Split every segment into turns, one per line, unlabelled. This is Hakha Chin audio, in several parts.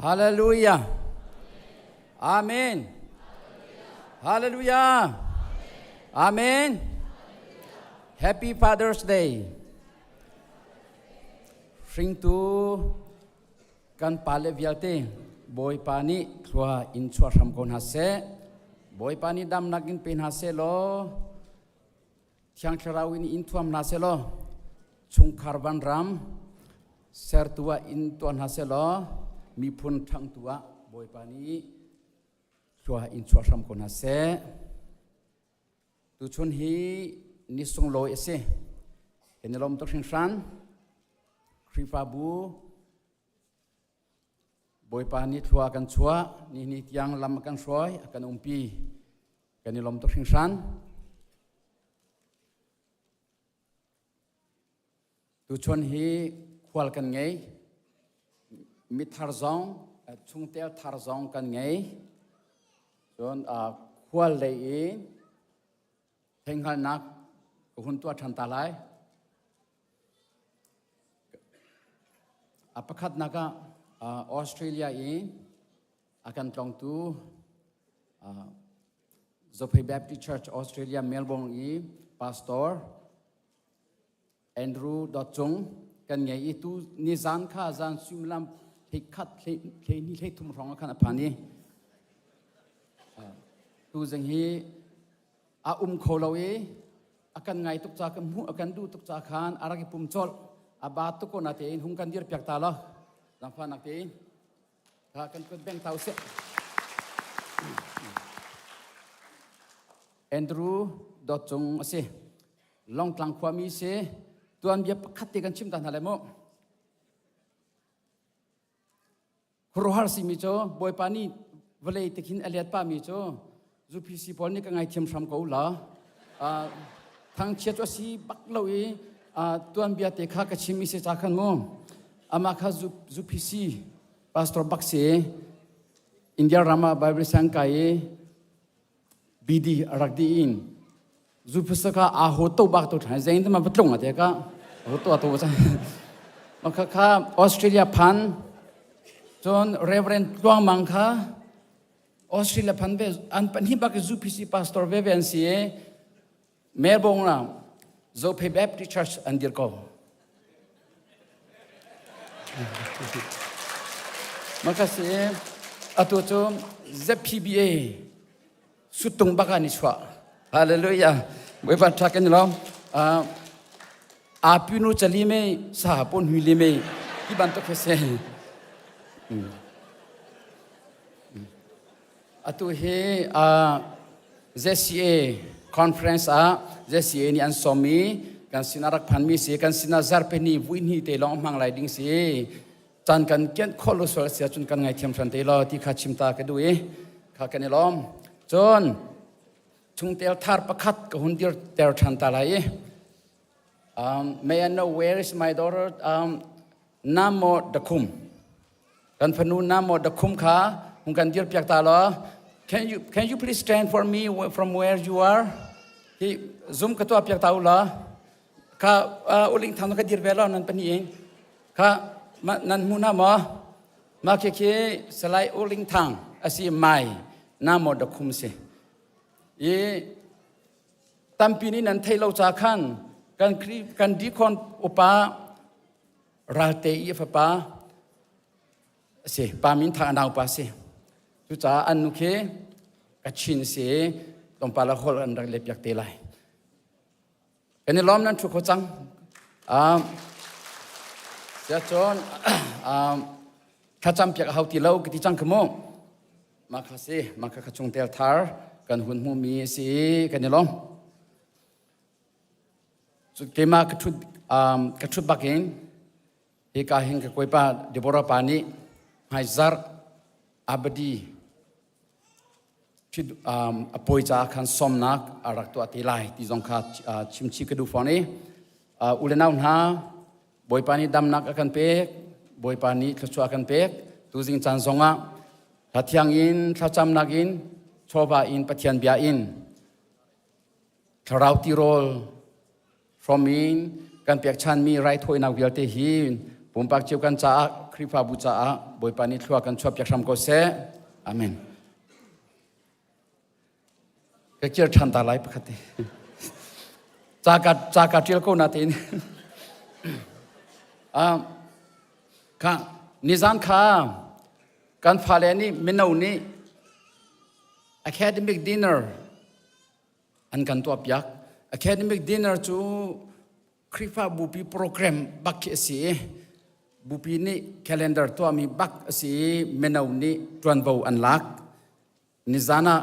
Hallelujah. Amen. Hallelujah. Amen. Happy Father's Day. Hringtu kan pale vialte Bawipa nih thlua in chuah hram ko hna seh. Bawipa nih damnak in pe hna seh law Thiang Thlarau in in thuam hna seh law chungkhar vanram sertu ah in tuah hna seh law miphun ṭhangtu ah Bawipa nih thlua in chuah hram ko hna seh. Tuchun hi ni sunglawi a si. Kan i lawm tuk hringhran. Khrihfabu Bawipa nih thlua kan chuah, ni ni tiang lam a kan hruai, a kan umpi. Kan i lawm tuk hringhran. Tuchun hi khual kan ngei. Mithar zong, chungtel thar zong kan ngei. Cun khual lei i theihhngalhnak ka hun tuah ṭhan ta lai. A pakhatnak ah Australia i a kan tlawngtu Zophei Baptist Church Australia Melbourne i pastor Andrew Dawt Cung kan ngei i tu ni zan kha zan suimilam hlei khat hlei ni hlei thum hrawng ah khan a phan i tu zing hi a um kho lo i a kan ngai tuk ca kan hmuh a kan duh tuk ca khan a rak i pum colh a ba tuk ko na tein hung kan dir piak ta lo zangfahnak tein kha kan kut beng tau seh Andrew Dawt Cung a si Longtlang khuami si tuanbia pakhat te kan chim ta hna lai mu Khuaruahhar simi cu Bawipa nih vawlei tikhin a let pahmi cu UPC pawl nih ka ngaithiam hram ko la. Thangchiat cu a si bak lo i tuanbia te kha ka chim i si ca khan mu. Amah kha UPC pastor bak si India ram ah Bible siang kai i BD a rak di in zupasa kha aa ho to bak to than zein ma patlung ate ka ho to to sa makha kha Australia phan cun Reverend Tluang Mang kha Australia phan ve an pan hi bak UPC pastor ve ve an si e Melbourne la Zophei Baptist Church an dir ko Maka si atu cu ZPBA suttung bak ah ni chuah. Hallelujah. Bawipa tha kan lo. Apinu chali me sa pon hui li me ti bantuk he se. Atu hi ZCA conference ah ZCA nih an sawm i kan sinah rak phanmi si kan sinah zarhpini vuihnih te lawng hmang lai ding si caan kan kianh khawh lo sual si ahcun kan ngaithiam hran te law ti kha chim ta ka duh i kha kan i lawm cun chungtel thar pakhat ka hun dir ter ṭhan ta lai i may I know where is my daughter Namo Dakhum Kan fanu Namo Dakhum kha hung kan dir piak ta law can you please stand for me from where you are? Hi zoom ka tuah piak ta u law ka uling thang ka dir ve lo nan pani in kha nan hmu na maw ma khi khi salai uling thang asi mai Namo Dakhum si i tampi nih nan thei lo cha khan kan kan dikon upa ralte i a fapa a si pa min tha a naupa si cucaah an nu khi Kachin si tlawmpal a holh an rak le piak te lai kan i lawm nan thu kho cang sia cun thlacam piak a hau ti lo ka ti cang kha mu mah kha si mah kha chung tel thar kan hun hmu mi si kan i lawm Keimah ka ṭhut bak in hika hin ka kawipa Deborah pa nih hmaizarh abadi a pawi caah khan sawmnak a rak tuah te lai ti zong kha chimchih ka duh fawn i u le nau hna Bawipa nih damnak a kan pek Bawipa nih thluachuah a kan pek tuzing caan zongah hla thiang in thlacamnak in chawva in Pathian bia in Thlarau tirawl hrawm in kan pekchanmi raithawinak vialte hi pumpak cio kan caah Khrihfabu caah Bawipa nih thlua kan chuahpiak hram ko seh. Amen. Ka kir ṭhan ta lai pakhat te. Ca ka ca ka ṭial ko na tein. Ah, kha nizan kha kan fale nih mino nih academic dinner an kan tuahpiak. Academic dinner cu Khrihfa bupi program bak khi a si i bupi nih calendar tuahmi bak a si i mino nih ṭuanvo an lak. Nizan ah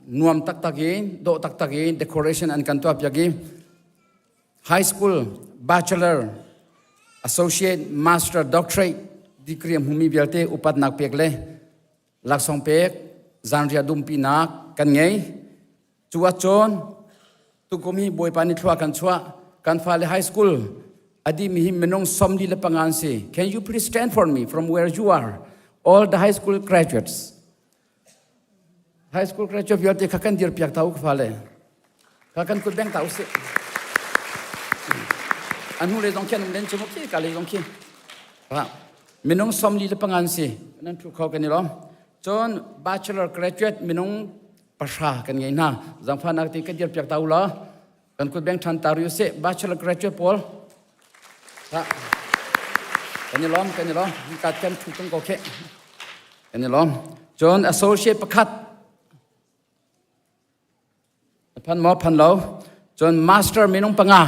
nuam taktak in dawh taktak in decoration an kan tuahpiak i high school bachelor associate master doctorate degree a hmumi vialte upatnak pek le laksawng pek zanriah dumpinak kan ngei. Cu ahcun tukum hi Bawipa nih thlua kan chuah kan fale high school a dihmi hi minung 45 an si. Can you please stand for me from where you are? All the high school graduates. High school graduate vialte kha kan dir piak ta u ka fale. Kha kan kut beng ta u sih. An hnu le zong khi an um len cu khi ka le zong khi. Minung 45 an si. Nan thu kho kan i lawm. Cun bachelor graduate minung 10 kan ngei hna. Zangfahnak ti kan dir piak ta u law. Kan kut beng ṭhan ta rih u sih. Bachelor graduate pawl. Kan i lawm, kan i lawm. Ka kan thu tung ko khi. Kan i lawm. Cun associate pakhat. Phan maw phan lo. Cun master minung panga.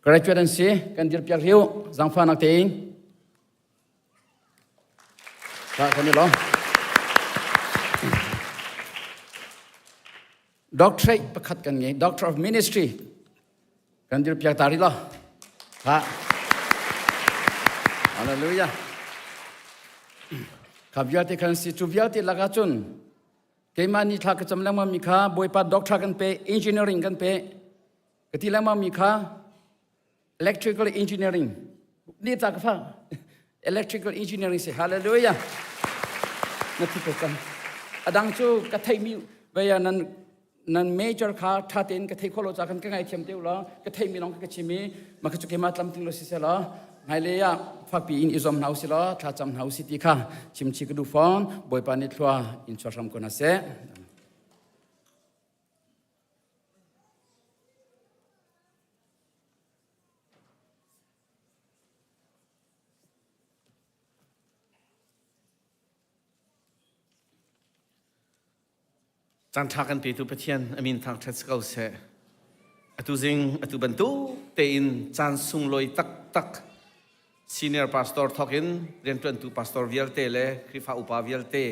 Graduate an si. Kan dir piak riu. Zangfahnak tein. Kan i lawm. Doctorate pakhat kan ngei. Doctor of Ministry. Kan dir piak ta rih lo. Ha. Hallelujah. Kha vialte kan si cu vialte lakah cun keimah ni thla ka cam lengmang mi kha Bawipa doctor kan pe engineering kan pe ka ti lengmang mi kha electrical engineering ni ta ka fa electrical engineering si hallelujah na thi ko cang adang cu ka thei mi veya nan nan major kha tha tein ka thei kho lo ca kan ka ngai thiam te la ka thei mi long ka chim i ma ka chu ke ma tlam ting lo si se la ngai le ya fakpi in i zom hna usi law thla cam hna usi ti kha chimchi ka du fawn bawipa nih thlua in chuah hram ko na seh
Caan ṭha kan petu Pathian a min thangṭhat si ko seh. Atu zing atu bantuk tein caan sunglawi taktak senior pastor thawk in rianṭuantu pastor vialte le Khrihfa upa vialte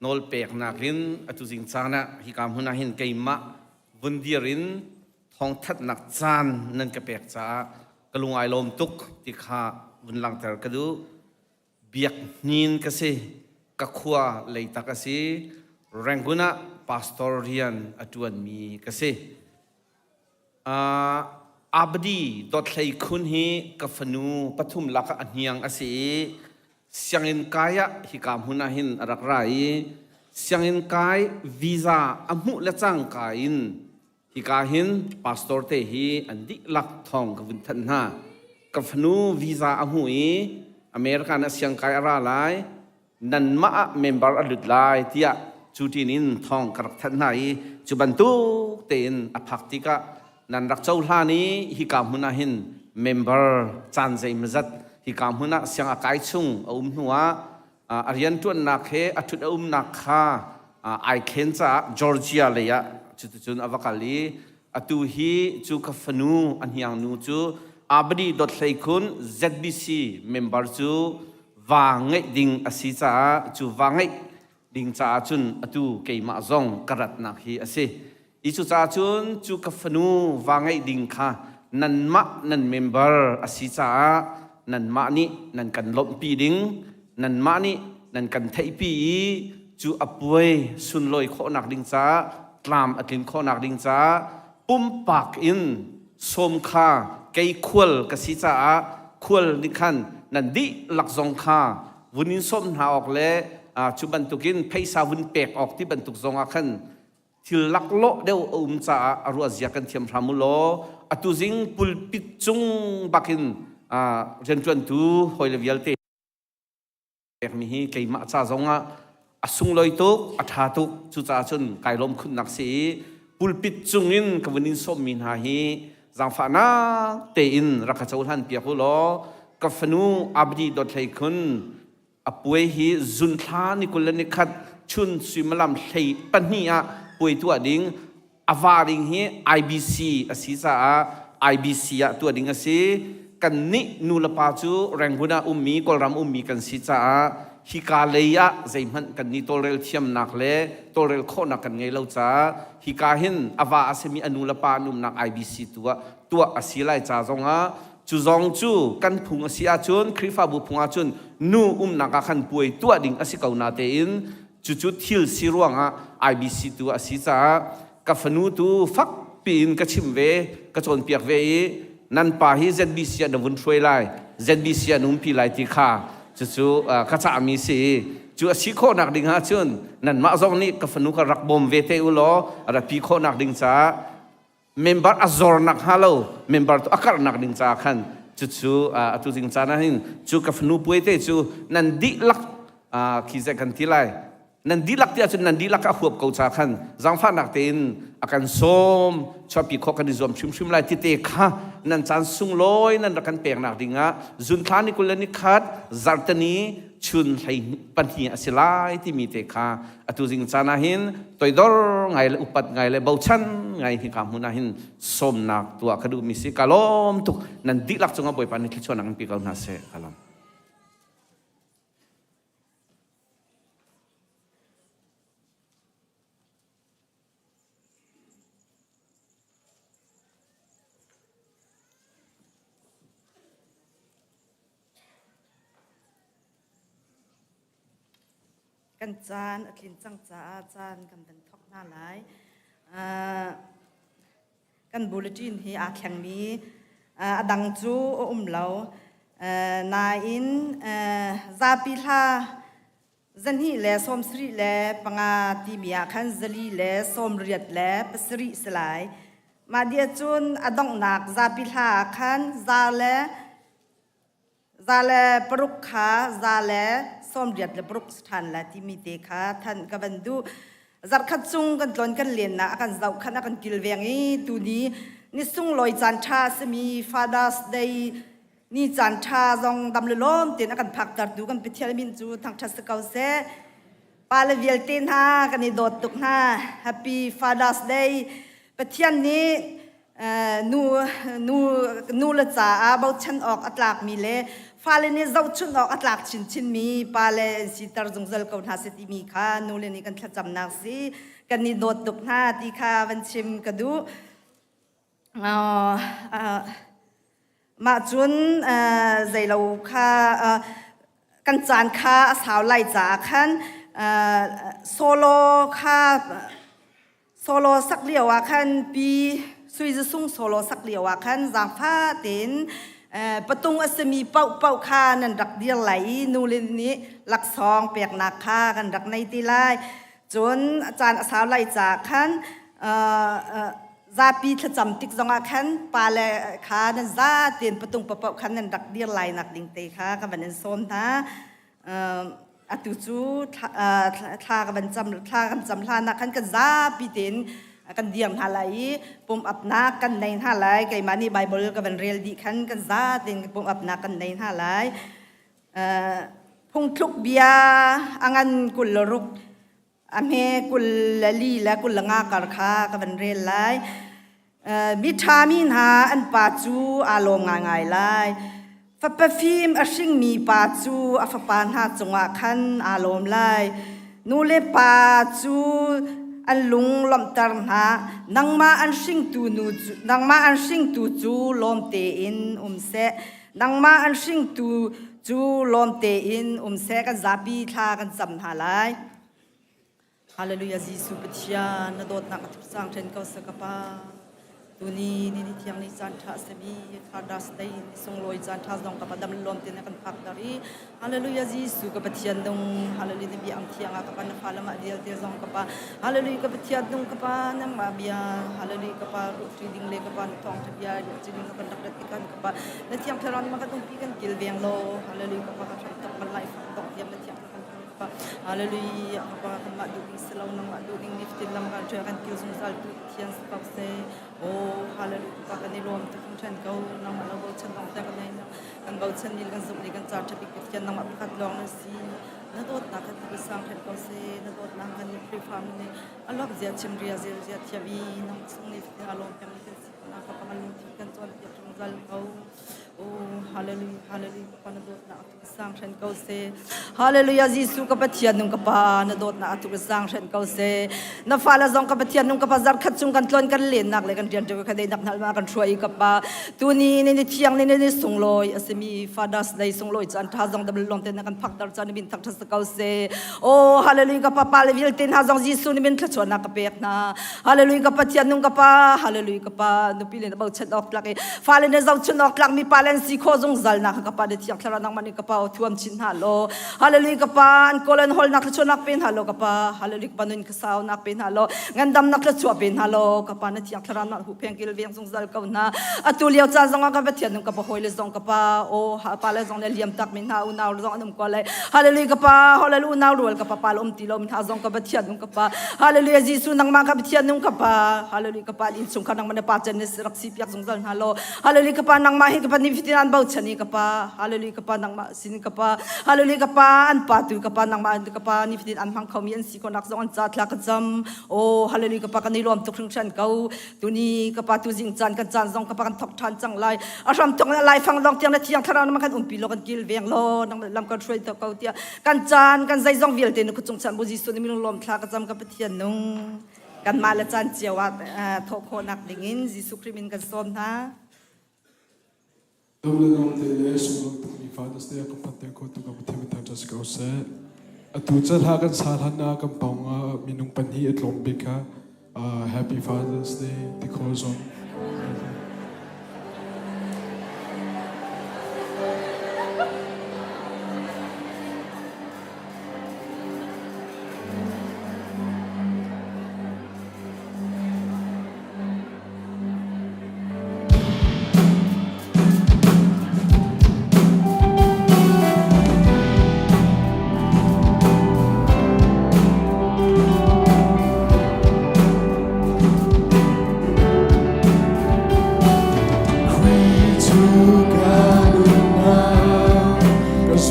nawl peknak in atu zing caan ah hika hmun ah hin keimah vun dir in thawngthatnak caan nan ka pek caah ka lung ai lawm tuk ti kha vun langhter ka duh. Biak Hnin ka si. Ka khua Leitak a si. Rangoon ah pastor rian a ṭuanmi ka si. Uh, Abdi Dawthlei Khun hi ka fanu pathum lakah a hniang a si i sianginn kai ah hika hmun ah hin a rak ra i sianginn kai visa a hmuh le cangka in hika hin pastor te hi an dihlak thawng ka vun thanh hna. Ka fanu visa a hmuh i America na siangkai a ra lai nanmah ah member a lut lai tiah cu ṭin in thawng ka rak thanh hna i cu bantuk tein a phak tikah nan rak cohlan i hika hmun ah hin member caan zeimazat hika hmun ah siang a kai chung a um hnu ah a rianṭuannak he a ṭhut a umnak kha ai khen caah Georgia lei ah cuticun a va kal i atu hi cu ka fanu a hniangnu cu Abadi Dawthlei Khun ZBC member cu va ngeih ding a si caah cu va ngeih ding caah cun atu keimah zong ka ratnak hi a si. I cucaah cun cu ka fanu va ngeih ding kha nanmah nan member a si caah nanmah nih nan kan lawmhpi ding, nanmah nih nan kan theihpi i cu a puai sunlawi khawhnak ding caah tlam a tlin khawhnak ding caah pumpak in sawm kha kei khual ka si caah khual nih khan nan dihlak zong kha vun in sawm hna awk le cu bantukin phaisa vun pek awk ti bantuk zong ah khan thil laklawh deuh a um caah a ruahzia kan thiam hram u law atu zing pulpit cung bakin rianṭuantu hawile vialte. Pekmi hi keimah ca zongah a sunglawi tuk, a ṭha tuk. Cucaah cun kai lawm khunnak si i pulpit cungin ka vun in sawmmi hna hi zaangfahnak tein rak ka cohlan piak u law ka fanu Abdi Dawt Hlei Khun a puai hi zunthla ni 21 chun suimilam 12 ah puai tuah ding a va ding hi IBC a si caah IBC ah tuah ding a si. Kan nih nu le pa cu Rangoon ah ummi Kawlram ummi kan si caah hika lei ah zeihmanh kan ni tawlrel thiamnak le tawlrel khawhnak kan ngei lo caah hika hin a va a simi a nu le pa an umnak IBC tu ah tuah a si lai ca zongah cu zong cu kan phung a si ahcun Khrihfabu phung ahcun nu umnak ah khan puai tuah ding a si ko na tein Cucu thil si ruangah IBC tu a si caah ka fanu tu fak piin ka chimh ve, ka cawnpiak ve i nan pa hi ZBC ah na vun hruai lai, ZBC ah na umpi lai ti kha cucu ka cahmi si i cu a si khawhnak ding ahcun nanmah zong nih ka fanu kha rak bawm ve te u law a ratpi khawhnak ding caah member a zornak hnga lo member tu a karhnak ding caah khan cucu atu zing caan ah hin cu ka fanu puai te cu nan dihlak khi zai kan ti lai nan dihlak ti ahcun nan dihlak a huap ko cha khan zaangfahnak tein a kan sawm chuahpi khawh kan i zuam hrimhrim lai tite kha nan caan sunglawi nan rak kan peknak dingah zunthla ni 21 zarhteni chun hlei pahnih a si lai timi te kha atu zing caan ah hin toidor ngai le upat ngai le bochan ngai hika hmun ah hin sawmnak tuah ka duhmi si ka lawm tuk nan dihlak cungah Bawipa nih thluachuahnak in pe ko hna seh ka lawm.
Kan caan a tlin cang caah caan kan van thawk hna lai. Kan bulletin hi aa thlengmi a dang cu a um lo. Nain zapi hla zahnih le 75 timi ah khan 487 si lai. Mah dia cun a donghnak zapi hla ah khan za le 106 kha 186 si ṭhan lai timi te kha thanh ka van duh. Zarhkhat chung kan tlawn kan lennak a kan zohkhanh a kan kilveng i tuni ni sunglawi caan ṭha a simi Father's Day ni caan ṭha zong dam le lawm tein a kan phaktertu kan Pathian min cu thangṭhat si ko seh. Pale vialte hna kan i dawt tuk hna. Happy Father's Day. Pathian nih nu nu nu le caah bochan awk a tlakmi le fale nih zohchunh awk a tlak chinchinmi pale an siter zungzal ko hna seh timi kha nule nih kan thlacamnak si kan i dawt tuk hna ti kha van chim ka duh. Mah cun zeilo kha kan caan kha a sau lai caah khan solo kha Solo sak lio ah khan pi Sui Za Sung solo sak lio ah khan zaangfa tein patung a simi paohpaoh kha nan rak dir lai i nule nih laksawng peknak kha kan rak nei ti lai. Cun caan a sau lai caah khan zapi thlacam tik zongah khan pale kha nan za tein patung paohpaoh khan nan rak dir lai nak ding te kha ka van in sawm hna. Atu cu thla ka van cam thla kan cam hlan ah khan kan zapi tein kan dir hna lai i pum apnak kan nei hna lai. Keimah nih Bible ka van rel dih khan kan za tein pum apnak kan nei hna lai. Phungthluk bia a ngan 26 a hme 24 le 25 kar kha ka van rel lai. Miṭha mi hna an pa cu aa lawm ngaingai lai. Fapa fim a hringmi pa cu a fapa hna cungah khan aa lawm lai. Nu le pa cu an lung lawmhter hna. Nangmah an hringtu nu cu, nangmah an hringtu cu lawm tein um seh. Nangmah an hringtu cu lawm tein um seh. Kan zapi thla kan cam hna lai. Hallelujah Jesuh Pathian na dawtnak a thupsang then ko sa ka pa tuni ni ni thiang ni caan tha semi Father's Day ni sunglawi caan tha zong ka pa dam lawm te na kan phak dar i Hallelujah Jesuh ka Pathian nung Hallelujah na bia ang thiang ah ka pa na fa lamah vialte zong ka pa Hallelujah ka Pathian nung ka pa nangmah bia Hallelujah ka pa ruh ṭi ding le ka pa na thawngṭha bia ruh ṭi ding ka kan rak rat tikan ka pa na thiang thlarau nih ma kan umpi kan kilveng law Hallelujah ka pa ka hram tok man lai fak dong tiang na thiang.
Pa. Hallelujah ka Pa kanmah duh ding si lo nangmah duh ding nifatin lam kan ṭhial kan kil zungzal tu Pathian si ko seh. Oh hallelujah Pa kan i lawm tuk hringhran ko nangmah lo bochan dong te kan nei lo kan bochan ni le kan zumh ni kan ca ṭha bik Pathian nangmah pakhat lawng na si. Na dawtnak kan tuk sang hret ko seh na dawtnak kan nih Khrihfamu nih a lawk zia chim ria zel zia thiam i nang chung ni fatin a lawm peng kan si na ka pa kan lungthin kan cawnpiak zungzal ko. Oh hallelujah hallelujah Pa na dawtnak a tuk sang hran ko seh. Hallelujah Jesuh ka Pathian nung ka Pa na dawtnak a tuk sang hran ko seh. Na fale zong ka Pathian nung ka Pa zarkhat chung kan tlon kan lennak le kan rian ṭuan ka deinak hngal ma kan hruai ka Pa tuni ni ni thiang ni ni sunglawi a simi Father's Day sunglawi caan ṭha zong dam long te na kan phakter caan min thak ṭha ko seh. Oh hallelujah ka Pa pa le vialte hna zong Jesuh nih min thluachuahnak ka pek hna. Hallelujah ka Pathian nung ka Pa hallelujah ka Pa nupi le na bochan awk tlak i fale na zohchun awk tlak mi pa le an si khawh zungzal nak ka Pa na thiang thlarau nangmah nih ka Pa thuam chin hna law hallelujah ka Pa an kawl an holnak thluachuahnak pe hna law ka Pa hallelujah ka Pa nun ka saunak pe hna law ngandamnak thluachuah pe hna law ka Pa na thiang thlarau nak huhpheng kilveng zungzal ko hna atu lio caan zong ah ka Pathian nung ka pa hawi le zong ka pa o pa le zong le liam tak mi hna unau zong an um ko lai hallelujah ka pa hallelujah unau rual ka pa pa le um ti lo mi hna zong ka Pathian nung ka pa hallelujah Jesuh nangmah ka Pathian nung ka pa hallelujah ka pa in chung kha nangmah na pa chan rak si piak zungzal hna law hallelujah ka pa nangmah hi ka pa ni fitin an bochan i ka pa hallelujah ka pa nangmah sin ka pa hallelujah ka pa an pa tu ka pa nangmah ka pa ni fitin an hmang khomi an si ko nak zong an ca thla ka cam o hallelujah ka pa kan i lawm tuk hringhran ko tuni ka pa tu zing caan kan caan zong ka pa kan thok ṭhan cang lai a hram thok lai fang long tiang na thiang thlarau na kan umpi lo kan kil veng lo nang lam kan hruai ko tiah kan caan kan zeizong vialte na kut cung chan bu Jesuh nih minung lawm thla ka cam ka Pathian nung kanmah le caan cio ah thawh khawhnak dingin Jesuh Khrih min kan sawm hna.
Dam le dam te le sunglawi tukmi Father's Day kan phan te kho tu ka Pathian min thangṭhat si ko seh. Atu cahla kan sa hlan ah kan pawng ah minung pahnih a tlawm bik kha Happy Father's Day ti kho zong.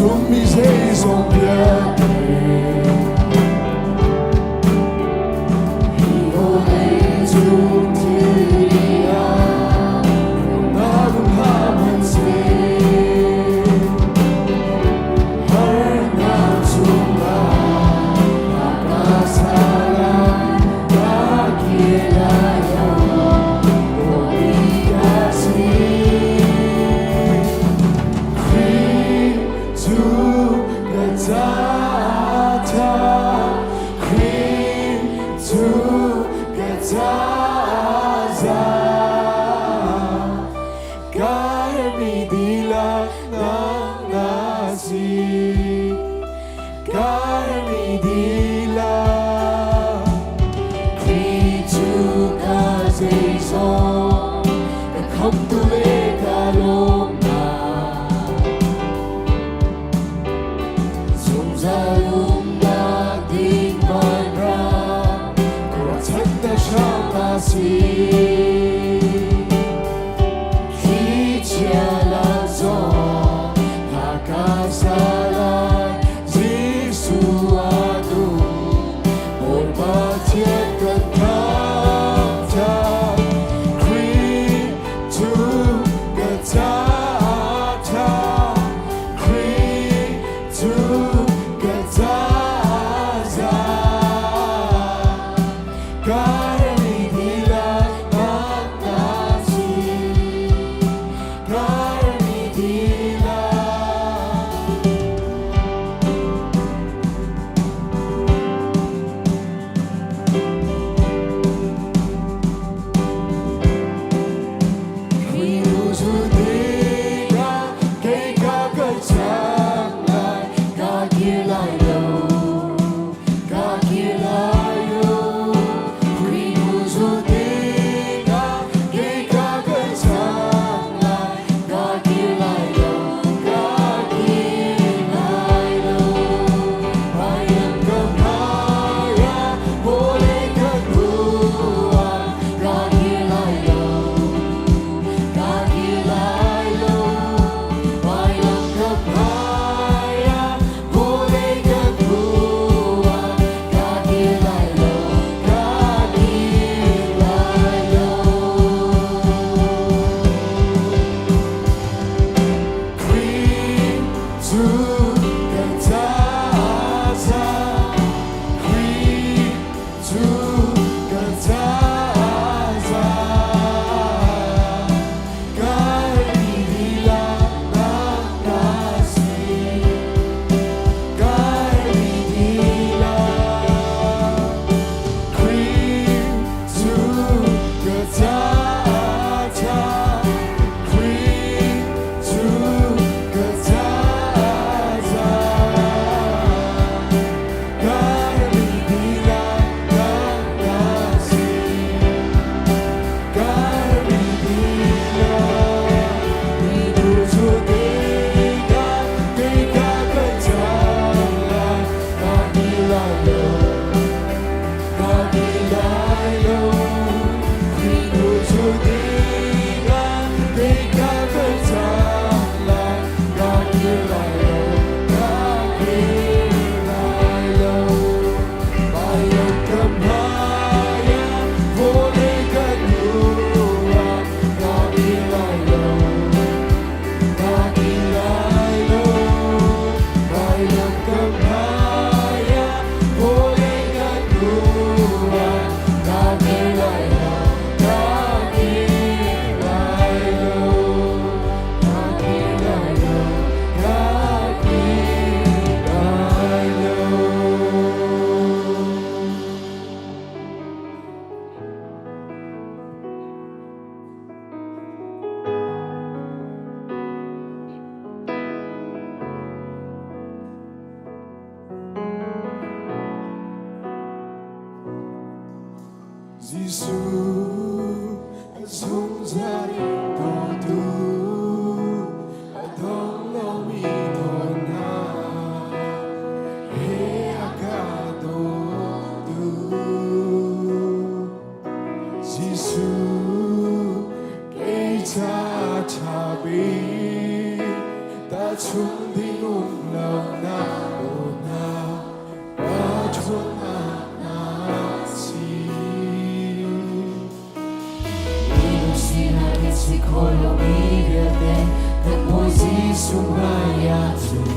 Zummi zeizong vialte Jesuh a zungzal in dawtu a dong lomi dawtnak he a ka dawtu. Jesuh kei ca ṭha bik tahchunh ding um lo na dawtnak ka ṭhawnnak na si. Minung sinak in si kho lomi vialte kan Bawi Jesuh hmaiah cun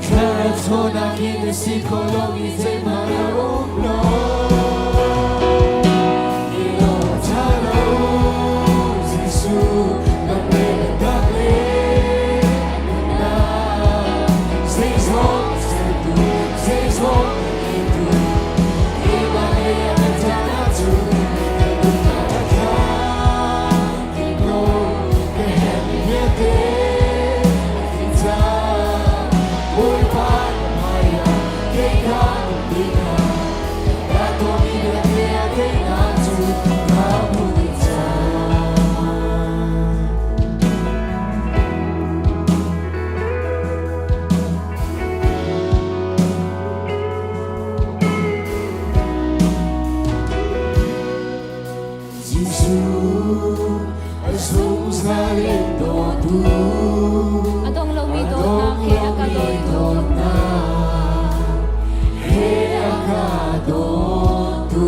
Thlarau ṭhawnnak in na si kho lomi zeihmanh a um lo. Ilo ṭha lo Jesuh nang le biatak le nunnak zeizong sertu zeizong ngeitu keimah he a caan ahcun ka nunnak a khan ko ka herhmi vialte a tling cang Bawipa na hmaiah kei ka um tikah ka tuahmi vialte a teinak cu ka hmuh dih cang. Jesuh a zungzal in dawtu
A dong lomi dawtnak he a ka dawtu
he a ka dawtu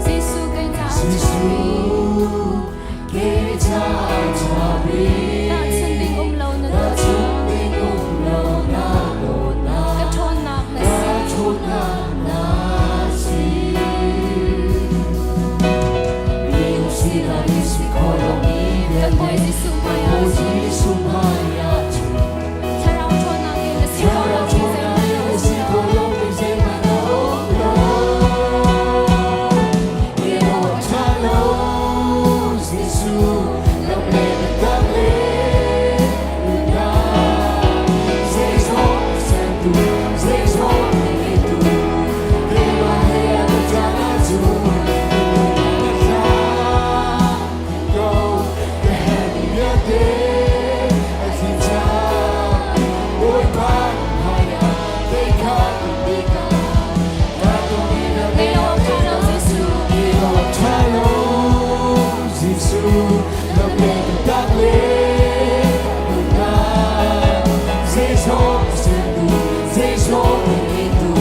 Jesuh kei caah
Jesuh kei caah ṭha bik
Tahchun ding um lo na
tahchun
dawtnak
ding um lo na dawtnak
Ka ṭhawnnak na
ka
si
ṭhawnnak na si Minung sinak in si kho lomi
Kan Bawi Jesuh hmaiah
Bawi
cun
Jesuh hmaiah cun
Thlarau ṭhawnnak in na si kho
Thlarau
lomi
ṭhawnnak in na si kho lomi
zeihmanh a um lo
zeihmanh a um lo. Ilo ṭha lo Jesuh lam le biatak le nunnak zeizong sertu zeizong ngeitu keimah he a caan ahcun ka nunnak a tlang ko ka herhmi vialte a tling cang Bawipa hmaiah kei kha ka bika ka tuahmi vialte
Ilo ṭha lo Jesuh
Ilo ṭha lo Jesuh lam le biatak le nunnak zeizong sertu zeizong ngeitu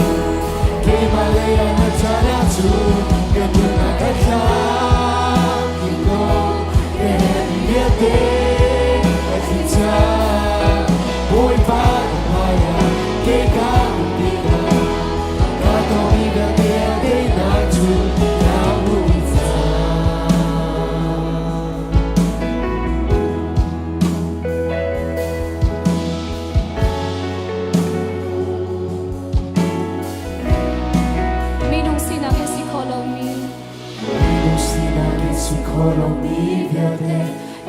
keimah lei ah na caan ahcun ka nunnak a tlang ko ka herhmi vialte a tling cang Bawipa ka hmaiah kei ka um tikah ka tuahmi vialte a teinak cu na hmuh dih cang.
Minung sinak in si kho lomi
Minung sinak in si kho lomi vialte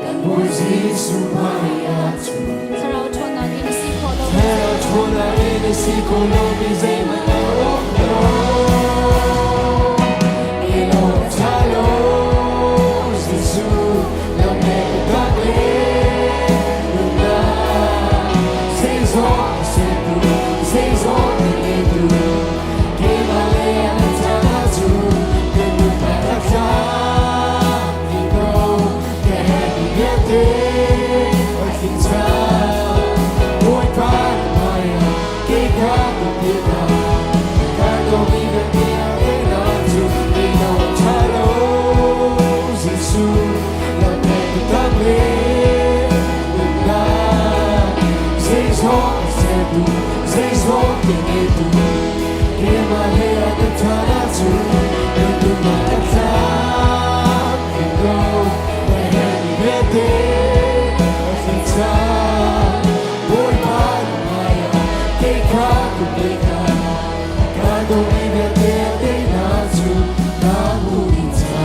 kan Bawi Jesuh hmaiah cun
Thlarau ṭhawnnak in si kho lomi
Thlarau ṭhawnnak in si kho lomi zeihmanh a um lo. Ilo ṭha lo Jesuh lam le biatak le nunnak zeizong sertu zeizong ngeitu keimah le na caan ahcun ka nunnak a tlang ko ka herhmi vialte a tling cang Bawipa na hmaiah kei ka um tikah ka tuahmi vialte a teinak cu ilo ṭha lo Jesuh lam le biatak le nunnak zeizong sertu zeizong ngeitu keimah he na caan ahcun ka nunnak a tlang ko ka herhmi vialte a tling cang Bawipa na hmaiah kei kha ka bika ka tuahmi vialte a teinak cu na hmuh dih cang.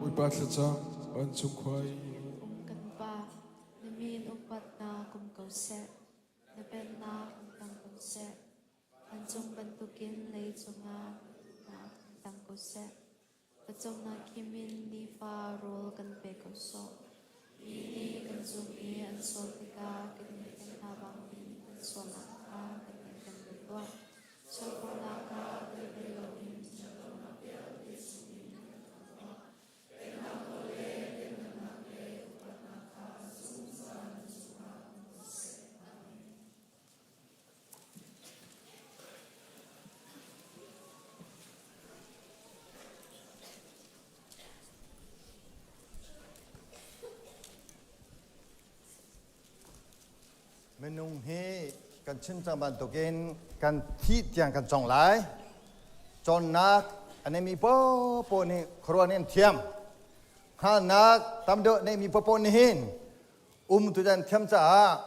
Bawipa thlacam vancung khua i
Um kan Pa, na min upatnak um ko seh.
Na pennak hung tang ko seh. Vancung bantukin leicung ah pennak hung tang ko seh. Pawcawmnak khim in nifa rawl kan pe ko sawh. Mi nih kan cung i an sual tikah kan in hna bangin an sualnak kha kan in kan pe tuah. Sualphawnak kha kan pe loin sualphawnak vialte chungin kan khamh tuah.
Minung hi kan chim cang bantukin kan thih tiang kan cong lai. Cawnnak a neimi paohpaoh nih khuaruah nih an thiam. Hngalhnak tam deuh neimi paohpaoh nih hin um tu an thiam caah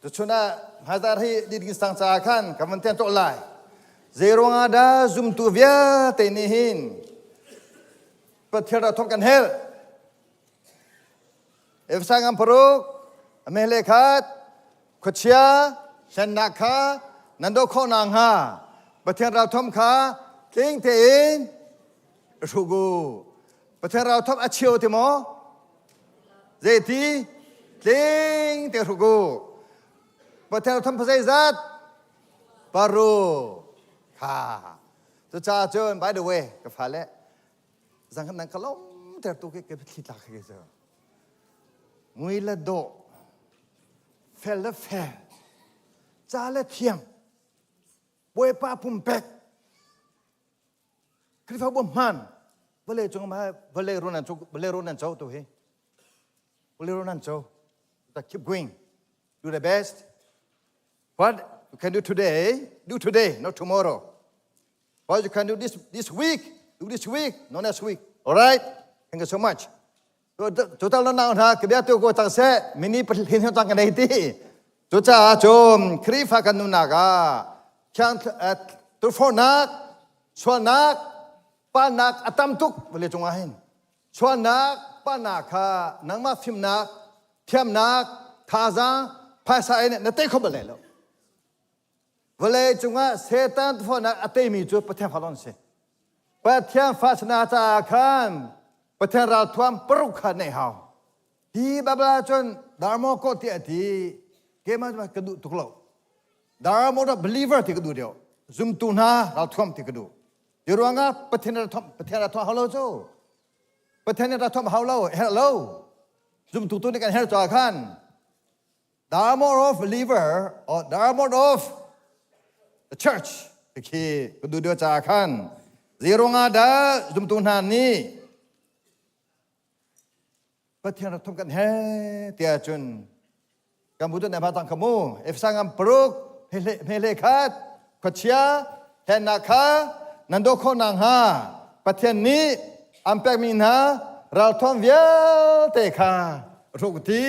tuchun ah hmaizar hi ding sang caah khan kan van tian tawh lai. Zei ruangah dah zumtu vialte nih hin Pathian rak thawk kan helh. Efesa ngam paruk a mehle khat khuachia hlennak kha nan doh khawh nakhnga Pathian ralthawm kha tling tein hruk u. Pathian ralthawm a chio ti maw? Zeiti? Tling te hruk u. Pathian ralthawm zeizat? Paruk. Kha. Cucaah cun by the way ka fale zang nan ka lom ter tu ke ke thli tlak ke cu mui le dawh fel le fel ca le thiam bawipa pumpek Khrihfabu hman vawlei cung ma vawlei run an vawlei run an co tu hi vawlei run an co keep going do the best what you can do today do today not tomorrow What you can do this, this week, do this week, not next week. All right? Thank you so much. Total na nang hna ka bia tu ko cang seh mini pathin hin cang kan ei ti. Cucaah cun Khrihfa kan nunnak ah thiang turfornak, sualnak, palnak a tam tuk vawlei cungah hin. Sualnak, palnak kha nangmah fimnak, thiamnak, thazaang, phaisa in na tei kho bal lai lo. Vawlei cungah Satan tuahnak a teimi cu Pathian fa lawng si. Pathian fa sana caah khan Pathian ralthuam paruk kha neih hau. Hi Bible ah cun darmo ko ti a ti. Keimah cu ka duh tuk lo. Darmo da believer ti ka duh deuh. Zumtu hna ralthuam ti ka duh. Hi ruangah Pathian ralthuam Pathian ralthuam hau lo cu. Pathian ralthuam hau lo, herh lo. Zumtu tu nih kan herh caah khan The armor of believer or the armor of the church khi ka duh deuh caah khan zeiruangah dah zumtu hna nih Pathian rak thum kan he tiah cun kan bu na tang khamu Efesa ngam paruk hmehle khat khuachia hennak kha nan do kho nang ha Pathian nih an pekmi hna ralthuam vialte kha ruk ti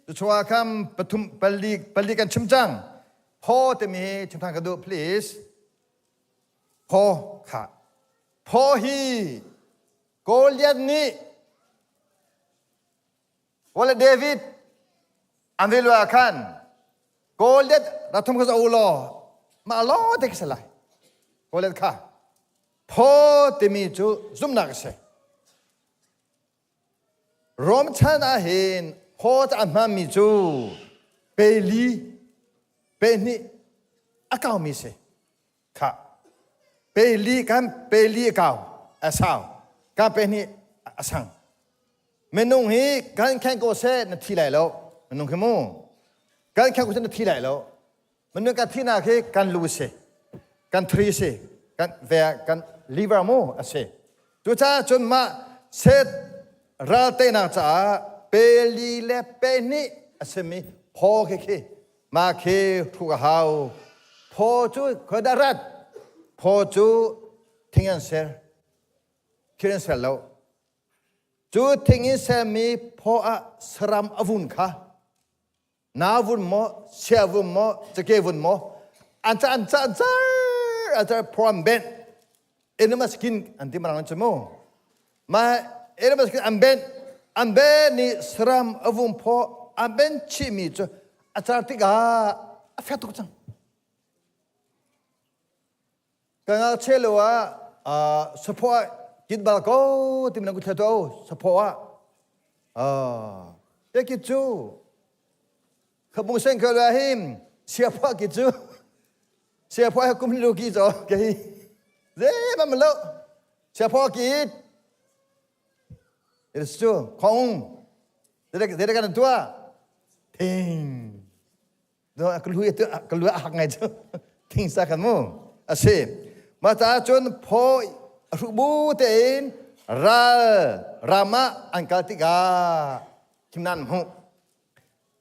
Cuchuah kham pathum pali pali kan chim cang. Phaw timi chim than ka duh please. Phaw kha. Phaw hi Goliath nih wala David an ve lua khan Goliath rathum ka u law ma lo te ka salai. Goliath kha phaw timi cu zumnak a si. Rom chan ah hin phaw a hmanmi cu pe li pe hnih a kaumi si kha pe li kan pe li a kau a sau kan pe hnih a sang minung hi kan khen ko seh na thi lai lo minung khi mu kan khen ko seh na thi lai lo Minung kan thihnak hi kan lu si, kan thri si, kan ve kan liver mu a si. Cucaah cun mah set ral teinak caah peli le pehnih a simi phaw khi khi mah khi hruk a hau. Phaw cu khoi dah rat? Phaw cu thing an ser. Thil an ser lo. Cu thing in sermi phaw ah saram a vun kha Na vun maw, sia vun maw, cake vun maw, an ca an ca an car an car phuam ben enema skin an ti marang an mu. Ma enema skin an ben an ben ni saram avum pho an ben chi mi cu a car tikah A fek tuk cang. Ka ngakchia lo ah saphaw ah kit bal ko timi na ku thla to saphaw ah. Ah, ya kit cu khabung sen ka la him siapha kit cu siapha ha kum lu ki zo ke hi ze ba ma lo siapha kit It is true. Khong. Dede kan tua. Thing. Do ka lu tu ka lu a hak ngai cu. Thing sa kan mu. Asi. Ma ta cun pho hru bu tein ral rama an kal tikah thimnan hmu.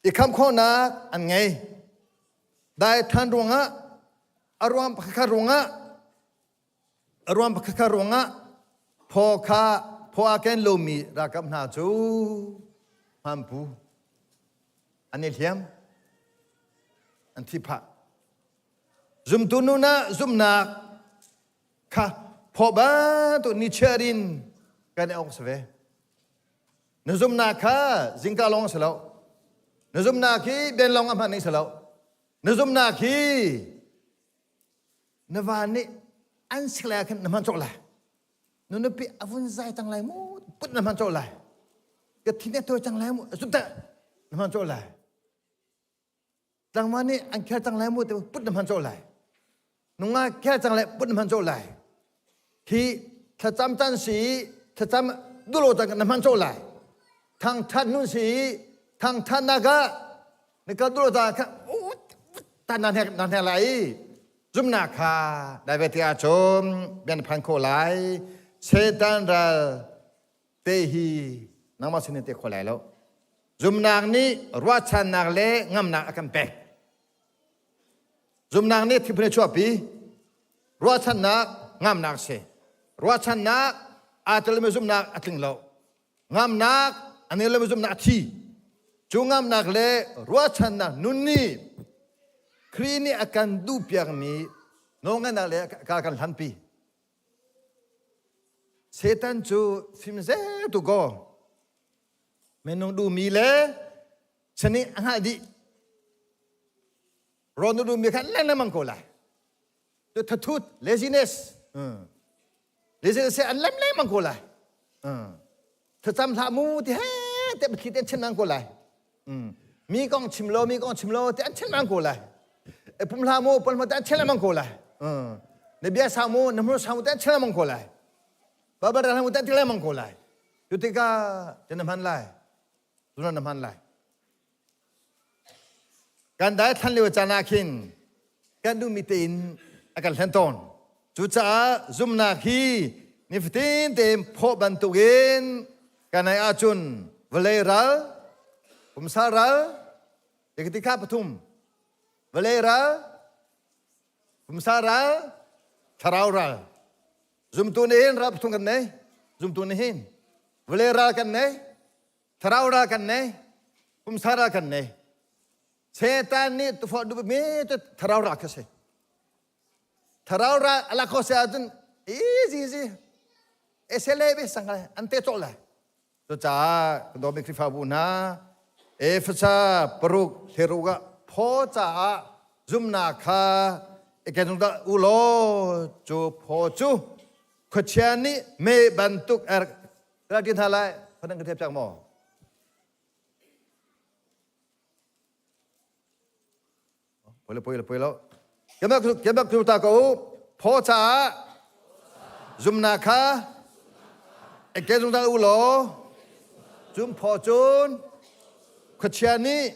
I kham khawhnak an ngei. Dai than ruangah aruang pakhat ruangah A ruang pakhat kha ruangah phaw kha phaw aa ken lomi ralkap hna cu hmanpu an i hliam an thi phah. Zumtu nu na zumnak kha phaw bantuk nichiar in kan i ong si ve. Na zumnak kha zingka lawng si lo. Na zumnak hi ben lawng a hman ning si lo. Na zumnak hi Na va nih an sik lai ah khan na hman cawk lai. Na nupi a vun zai cang lai mu put na hman cawk lai. Ka thin a tawi cang lai mu zut dah na hman cawk lai. Tlangval nih an khel cang lai mu te put na hman cawk lai. Nungak khel cang lai put na hman cawk lai. Hi thlacam can si thlacam dulo cang na hman cawk lai. Thangthat nun si thangthat nak ah na kal dulo cang kha ta nan hek nan hek lai zumnak kha dai ve ti ahcun bian phan kho lai Satan ral te hi nangmah sin te kho lai lo zumnak nih ruahchannak le ngamnak a kan pek Zumnak nih thilphun a chuahpi. Ruahchannak ngamnak si. Ruahchannak aa telmi zumhnak a tling lo. Ngamnak a ngei lomi zumhnak a thi. Cu ngamnak le ruahchannak nun nih Khrih nih a kan duhpiakmi nawlngaihnak le ka kan hlanpi. Satan cu fimzer tu kaw minung duhmi le sani a hngalh dih. Rawl na duhmi kha lengmang ko lai. Tu thathut laziness. Laziness an lem lengmang ko lai. Thlacam hlah mu ti he te pathli te an chim ko lai. Mi kong chim lo mi kong chim lo te an chim mang ko lai. E pum hlah mu pum te an chim lengmang ko lai. Na bia sau mu na hmur sau mu te an chim lengmang ko lai. Babara hlah mu te an ti lengmang ko lai. Tu tikah na hman lai. Tu na hman lai. Kan daithlan lio caan ah khin kan duhmi tein a kan hlen tawn. Cucaah zumhnak hi nifatin tein phawh bantukin kan ei ahcun vawlei ral, pumsa ral, ti kha pathum, vawlei ral, pumsa ral, thlarau ral. Zumtu nih hin ral pathum kan nei. Zumtu nih hin vawlei ral kan nei, Thlarau ral kan nei, pumsa ral kan nei. Satan nih tufah duh mi cu thlarau ral kha si. Thlarau ral ala kho se ahcun easy easy. Esele be sang lai an te cawh lai. Cucaah kan dawmi Khrihfabu hna Efesa paruk hleruk ah phaw caah zumnak kha i ken zungzal u law cu phaw cu khuachia nih mei bantuk er Rak ti hna lai, phanan ka thiap cang maw? Poi lo, poi lo, poi lo. Kemak kemak tu ta ko phaw caah zumnak kha eke zungzal u law cum phaw cun khuachia nih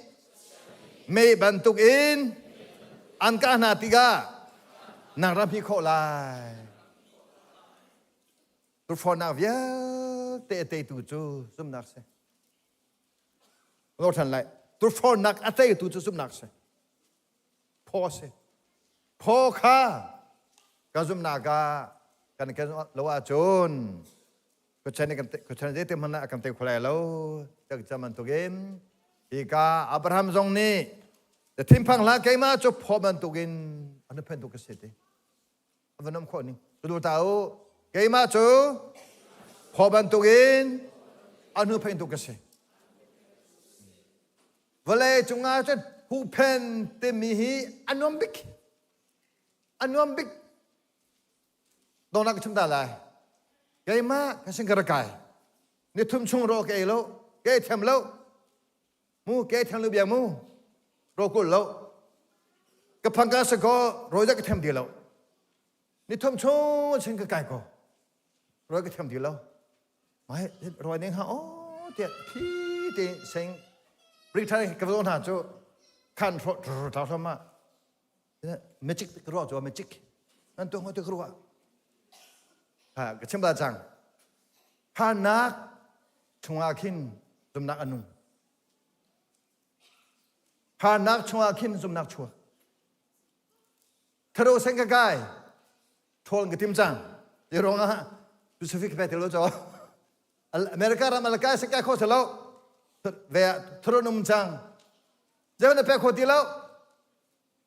mei bantuk in an kah hna tikah nang ram hi khawh lai. Turhrawnak vialte a teitu cu zumhnak si. Lor ṭhan lai. Turhrawnak a teitu cu zumhnak si. Phaw si. Phaw kha ka zumhnak ah kan kan lo ahcun khuachan kan khuachan zeiti hmanh ah kan tei kho lai lo. Tak cam bantukin hika Abraham zong nih na thinphang hlah keimah cu phaw bantukin an phen tu ka si ti. A van um khawh ning. Cu ta u, keimah cu phaw bantukin a hnu phein tu ka si. Vawlei cungah cun Huhphen timi hi a nuam bik. A nuam bik. Dongnak ka chim ta lai. Keimah ka sin ka ra kai. Ni thum chung ro ka ei lo. Ka ei thiam lo. Mu ka ei thiam lo bia mu. Ro kul lo. Ka phangka sa ko ro ka thiam ti lo. Ni thum chung sin ka kai ko. Ro ka thiam ti lo. Mai roi ning ha o tiah thi te seng Britain ka zo hna cu khan hro tlau hram ma magic ka ruah cu magic nan tu ngo te ka ruah ha ka chim la chang harnak chungah khin zumnak a nung harnak chungah khin zumnak chuak Tharo seng ka kai ṭhawl ka tim cang ti ruangah Pacific pe ti lo cho America ram ala kai seng kai kho lo ve tharo num cang zeman na pe kho ti lo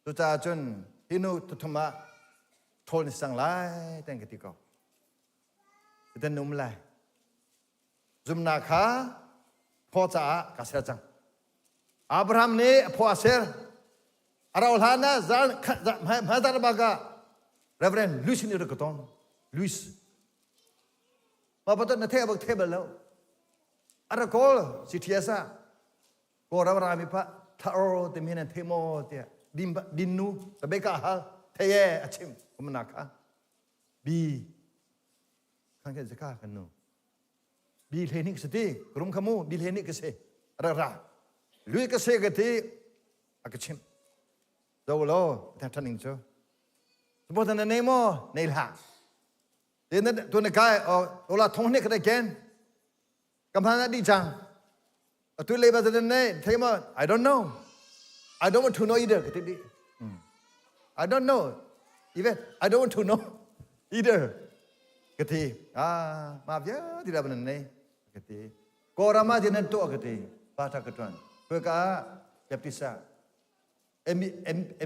cucaah cun hi nu thuthum ah ṭhawl ni sang lai ten ka ti ko ten num lai zumnak kha phaw caah ka ser cang Abraham nih a phaw a ser a rau hlan ah hmaizar bak ah Reverend Louis nih rak ka tong Louis mah patot na thei bak thei bal lo a ra kawl CTS ah Kawlram rami pa tharo timi nan thei maw tiah din din nu Rebecca hal thei e a chim umnak kha bi khan khan zaka kan nu bi hle nih ka ti rum kha mu bi hle nih ka se ra ra lui ka se ka ti a ka chimh zo lo ta than ning cu suppose na nei mo nei hlah te na tu na kai o ola thong ne ka da ken kam han di chang atu le ba zan nei thei mo I don't know I don't want to know either ka ti di I don't know even I don't want to know either ka ti ah ma via ti da ban nei ka ti Kawlram ah nan tuah ka ti pa tha ka tuan ka Baptist ah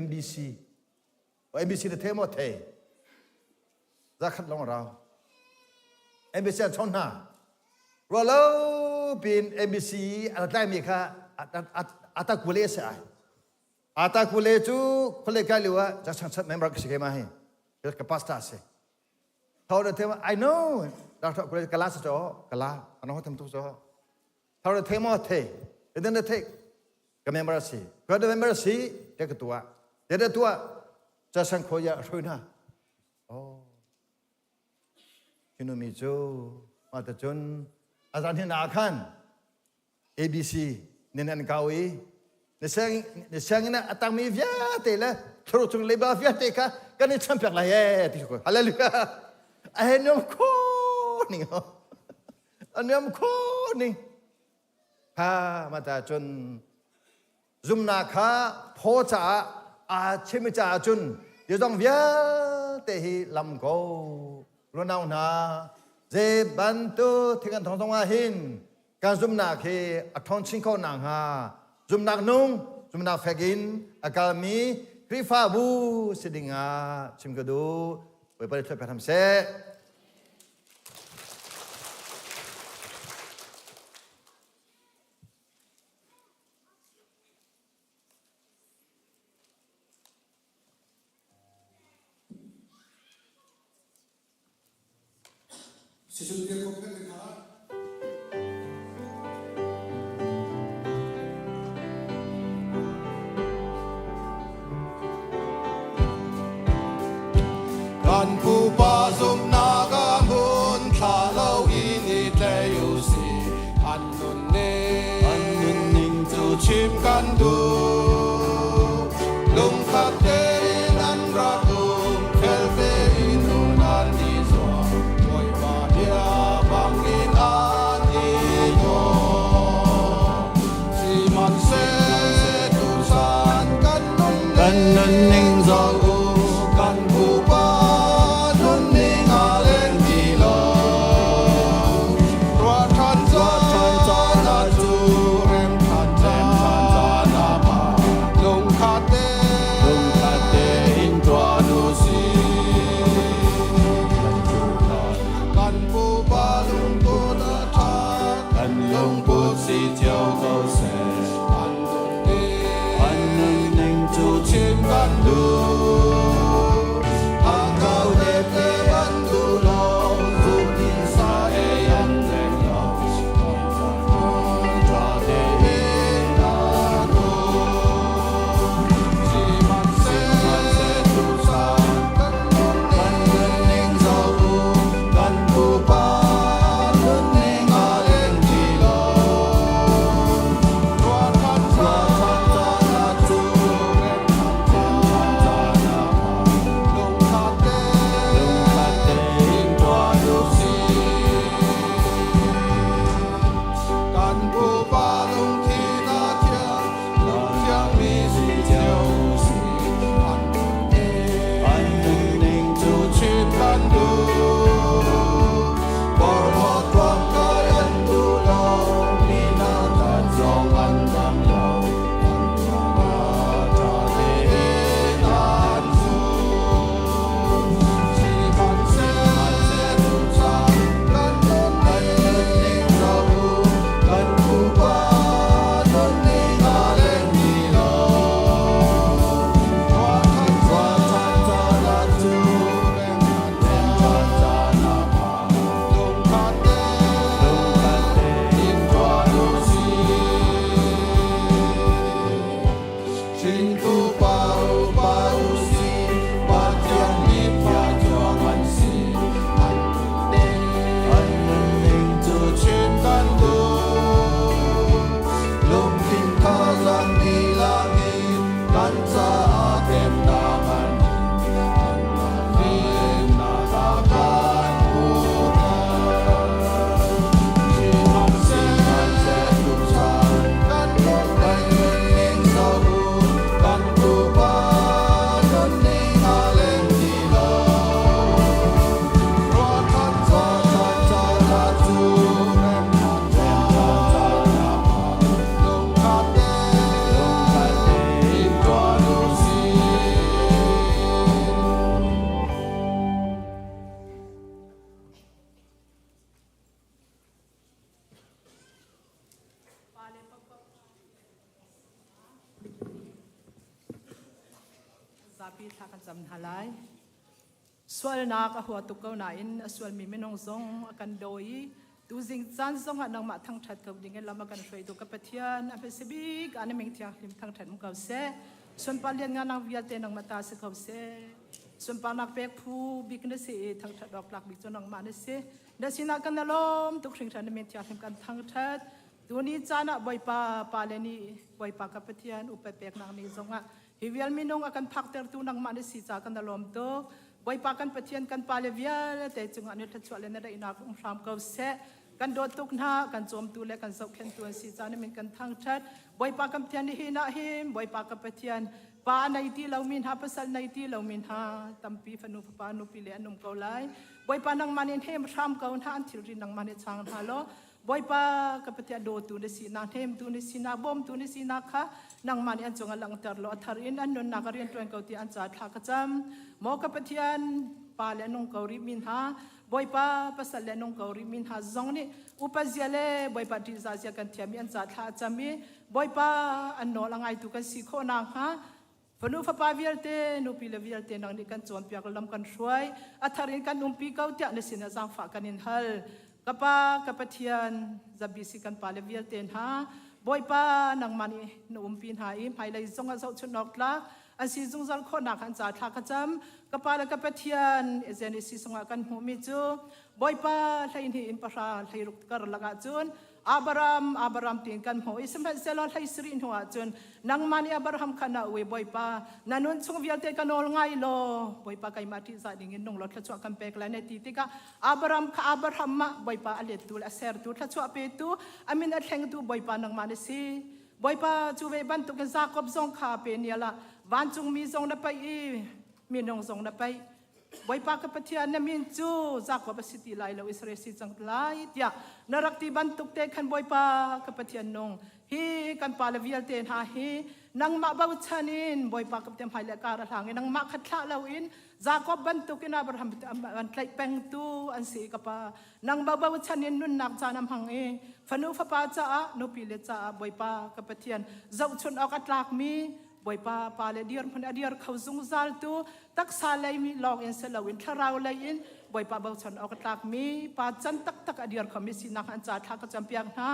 MBC MBC na the maw the zakhat long rau MBC an chon hna rualo pin MBC a tlai mi kha ata kule se ai ata kule cu khole kai liwa ja chang chat member ka si ke ma hi ka pastor se Thau da them I know. Doctor kule kala sa cho kala ano ho tham tu cho. Thau da them mo the. Then the take ka member si. Ka da member si te ka tua. Te da tua cha sang kho ya hroi na. Oh. Hinu mi chu ma ta chun azan hin na khan ABC nin an kau i na sianginn ah a tangmi vialte le thlarau chung leiba vialte kha kan i champiak lai ee ti ko hallelujah a he nuam kho ning a nuam kho ning ha mata cun zumnak kha phaw caah aa chim caah cun zeizong vialte hi lam ko runau hna zei bantuk thil kan thong zong ah hin kan zumnak hi a ṭhawn chin kho nakhnga zumnak nung zumnak fek in a kalmi Khrihfabu si ding ah chim ka duh Bawipa nih thluachuah pe hram seh.
Kan pupa zumhnak ah hmun thla lo in i tlei u sih. An nunning, an nunning cu chim kan duh. Lungkhat tein an rak um, fel tein nun an i zuam. Bawipa bia bangin an i dawm. Sihmanhseh tuchan kan nunning, kan nunning zoh u, kan pupa nunning aa leng ti lo. Ruah ṭhan caan ah cu rem ṭhan caan ah ma lungkhat tein tuan u sih. Kan pupa lungput a ṭha, kan lungput si cio ko seh. An nunning, an nunning. an duh. A kau te an duh lo, zutin sa ei an leng lo. Ṭha tein an um. Sihmanhseh tuchan kan nunning zoh u, kan pupa nunning aa leng ti lo. Ruahchan caan ah cu remcaan ah lungkhat tein ṭuan u sih. Kan pupa lungthin a thiang, lungthiangmi si cio u sih. An nunning cu chim kan duh. Porhlawt ruangkai an duh lo, mi hna tat zong an dam lo. An caah ṭha tein an zul. Sihmanhseh tuchan kan nunning zoh u, kan pupa nunning aa leng ti lo. Ruahchan caan ah cu remcaan caan ah lungkhat tein ṭuan u sih. Hringtu pa upa u sih, Pathian mi Pathian an si. An nunning cu chim kan duh. Lungthin thazaang dihlak in kan caah temnak an Fimnak a kan hmuhter. Sihmanhseh tuchan kan nunning zoh u, kan pupa nunning aa leng ti lo. Ruahchan caan ah cu remcaan ah lungkhat tein ṭuan u sih.
Zapi thla kan cam hna lai. Sualnak a hua tuk ko nain a sualmi minung zong a kan dawi i tuzing caan zong ah nangmah thangṭhat ko ding in lam a kan hruaitu ka Pathian a hmasa bik ah na min thianghlim thangṭhat um ko seh. Sunpar lianngan vialte nangmah ta si ko seh. Sunparnak pek phu bik na si i thangṭhat awk tlak bik cu nangmah na si. Na sinah kan lawm tuk hringhran na min thianghlim kan thangṭhat. Tuni caan ah Bawipa pa le nih Bawipa ka Pathian upat peknak ni zongah hi vial minung a kan phaktertu nangmah na si ca kan lawm tuk. Bawipa kan Pathian kan pa le vialte cungah na thluachuah le na daihnak um hram ko seh. Kan dawt tuk hna, kan cawmtu le kan zohkhenhtu an si ca na min kan thangṭhat. Bawipa kan Pathian nihin ah hin Bawipa ka Pathian pa nei ti lomi hna pasal nei ti lomi hna tampi fanu fapa nupi le an um ko lai. Bawipa nangmah nih hnem hram ko hna an thilri nangmah nih chang hna law Bawipa ka Pathian dawtu na sinak hnemtu na sinak bawmtu na sinak kha nangmah nih an cungah langhter law a thar in an nunnak a rianṭuan ko ti an ca thla ka cam. Maw ka Pathian pa le nung ko rih mi hna Bawipa pasal le nung ko rih mi hna zong nih upa zia le Bawipa ṭihzah zia kan thiam i an ca thla a cam i Bawipa an nawl a ngaitu kan si khawh nakhnga Fanu fapa vialte, nupi le vialte nang nih kan cawnpiak lam kan hruai, a thar in kan umpi ko tiah na sinah zaangfah kan in hal. Ka pa, ka Pathian, zabisi kan pa le vialte hna, Bawipa nangmah nih na umpi hna i hmailei zong ah zohchunh awk tlak an si zungzal khawhnak an ca thla ka cam. Ka pa le ka Pathian, Genesis sungah kan hmuhmi cu Bawipa 12 in pahra 16 karlak ah cun Abraham, Abraham tiin kan hmuh i sihmanhsehlaw 17 hnu ah cun nangmah nih Abraham kha na ui Bawipa na nun chung vialte ka nawl ngai law Bawipa keimah ṭihzah ding in nung law thluachuah kan pek lai na ti tikah Abraham kha Abraham ah Bawipa a lettu le a sertu thluachuah petu a min a thlengtu Bawipa nangmah na si Bawipa cu ve bantukin Jakob zong kha penial ah vancungmi zong na paih i minung zong na paih Bawipa ka Pathian na min cu Jakob a si ti lai lo Israel si cang lai tiah na rak ti bantuk te khan Bawipa ka Pathian nung hi kan pa le vialte hna hi nangmah bochan in Bawipa ka Pathian hmai le kar a hlang i nangmah kha thlah loin Jakob bantuk in Abraham an tlaih pengtu an si ka pa nangmah bochan in nunnak caan a hmang i fanu fapa caah nupi le caah Bawipa ka Pathian zohchun awk a tlakmi. Bawipa pa le dir hmun a dir kho zungzal tu taksa lei mi lawng in si loin thlarau lei in Bawipa bochan awk a tlakmi pa can taktak a dir khomi sinak an ca thla ka campiak hna.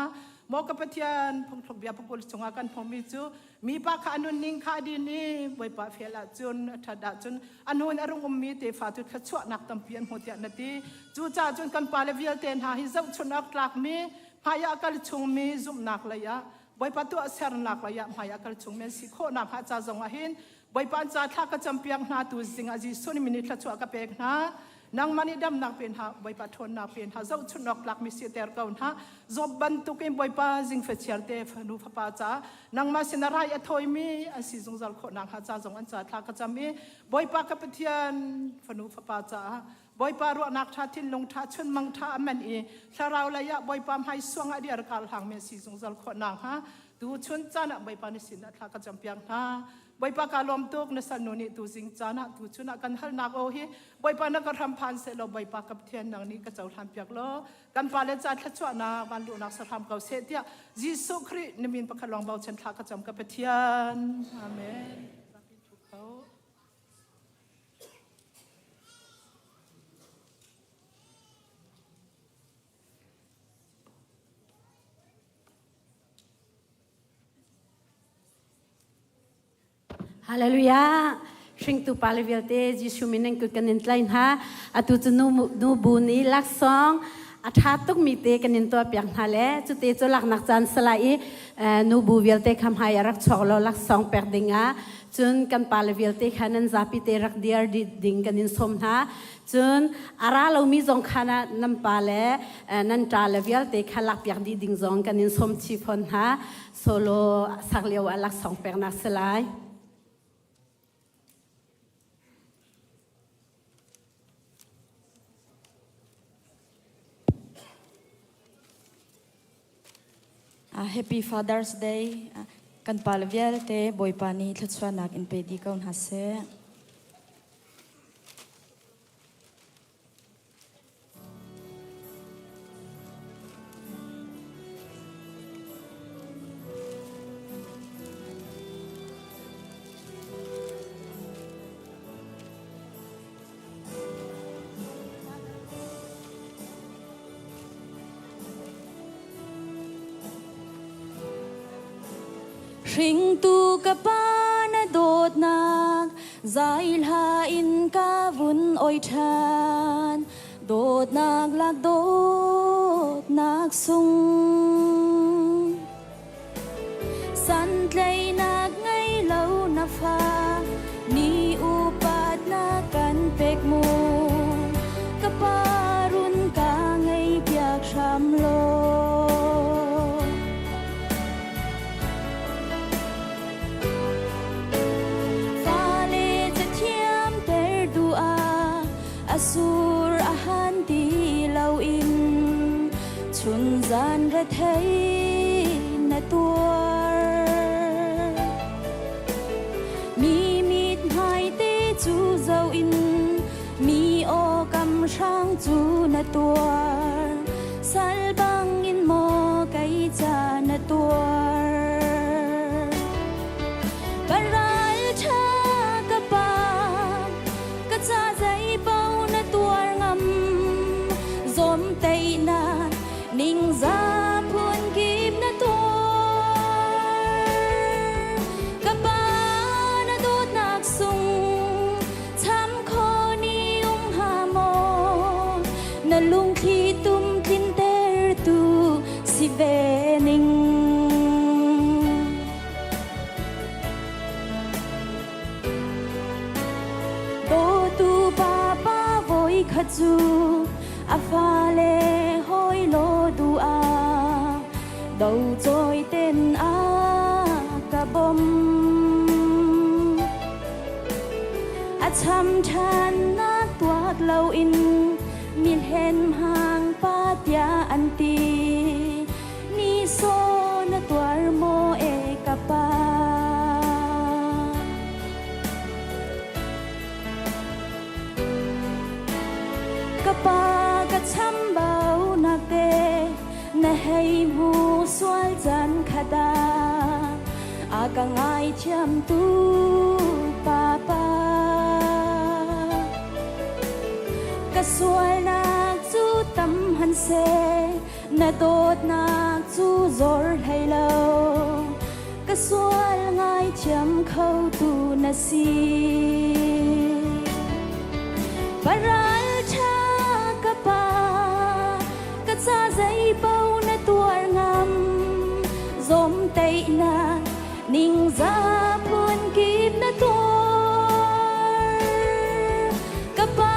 Maw ka Pathian, phungthluk bia pakul chungah kan hmuhmi cu mipa kha a nunning kha a din i Bawipa fel ahcun a ṭhat ahcun a nun a rung ummi tefa tu thluachuahnak tampi an hmu tiah na ti. Cucaah cun kan pale vialte hna hi zohchunh awk tlakmi hmai ah kal chungmi zumhnak lei ah Bawipa tuahsernak lei ah hmai ah kal chungmi an si khawh nakhnga ca zong ah hin Bawipa an ca thla ka campiak hna tu zing ah Jesuh nih minit thluachuah ka pek hna. Nangmah nih damnak pe hna, Bawipa ṭhawnnak pe hna, zohchunh awk tlakmi siter ko hna. Job bantukin Bawipa zingfachiar te fanu fapa ca nangmah sinah rai a thawimi an si zungzal khawh nakhnga ca zong an ca thla ka cam i Bawipa ka Pathian fanu fapa caah Bawipa ruahnak ṭha thinlung ṭha chunmang ṭha a man i thlarau lei ah Bawipa hmai suang ah dir kar hlangmi an si zungzal khawh nakhnga tu chun caan ah Bawipa na sin ah thla ka campiak hna. Bawipa ka lawm tuk na salnu nih tu zing caan ah tu chun ah kan halnak aw hi Bawipa na ka hram phan seh law Bawipa ka Pathian nang nih ka cohlan piak law kan pa le ca thluachuahnak van luhnak sahram ko seh tiah Jesuh Khrih na min pakhat lawng bochan thla ka cam ka Pathian. Amen.
Hallelujah. Hringtu pa le vialte Jesuh min nan kut kan in tlai hna. Atu cu nu, nu bu nih laksawng a ṭha tukmi te kan in tuahpiak hna le cute cu laknak caan sala i nu bu vialte kha hmai a rak chuak lo laksawng pek ding ah cun kan pa le vialte kha nan zapi te rak dir ding kan in sawm hna. Cun a ra lomi zong kha nan pa le nan ṭa le vialte kha lakpiak dih ding zong kan in sawm chih fawn hna. Solo sak lio ah laksawng peknak si lai.
Happy Father's Day. Kan pa le vialte Bawipa nih thluachuahnak in pe dih ko hna seh. Hringtu ka pa na dawtnak zai hla in ka vun oi ṭhan dawtnak lak dawtnak sung Santleinak ngei lo na fa ni upat na kan pek mu ka pa run ka ngei piak hram law Fale cathiam ter duh ah a sur a han ti loin chun zan rethei na tuar. Mi mit hmai te cu zo in mi aw kam hrang cu na tuar. Sal bang in maw kei ca na tuar. Paral ṭha ka pa, ka ca zeipaoh na tuar ngam. Zawmteihnak ningzah phunkip na tuar. Ka pa na dawtnak sung cham kho ni um hnga maw? Na lungthli tum tlintertu si ve ning. Dawtu papa voi khat cu a fale hawi law duh ah do cawi ten a ka bawm. A cham ṭhan nak tuak loin mi hlen hang pa tiah an ti. Ni saw na tuar maw e ka pa? Ka pa ka chambau nak te na hei hmu sual caan khat ah. A ka ngaithiam tu papa. Ka sualnak cu tam han seh, na dawtnak cu zor hlei lo. Ka sual ngaithiam kho tu na si. Paral ṭha ka pa, ka ca zeipaoh na tuar ngam. Zawmteihnak ningzah phunkip na tuar. Ka pa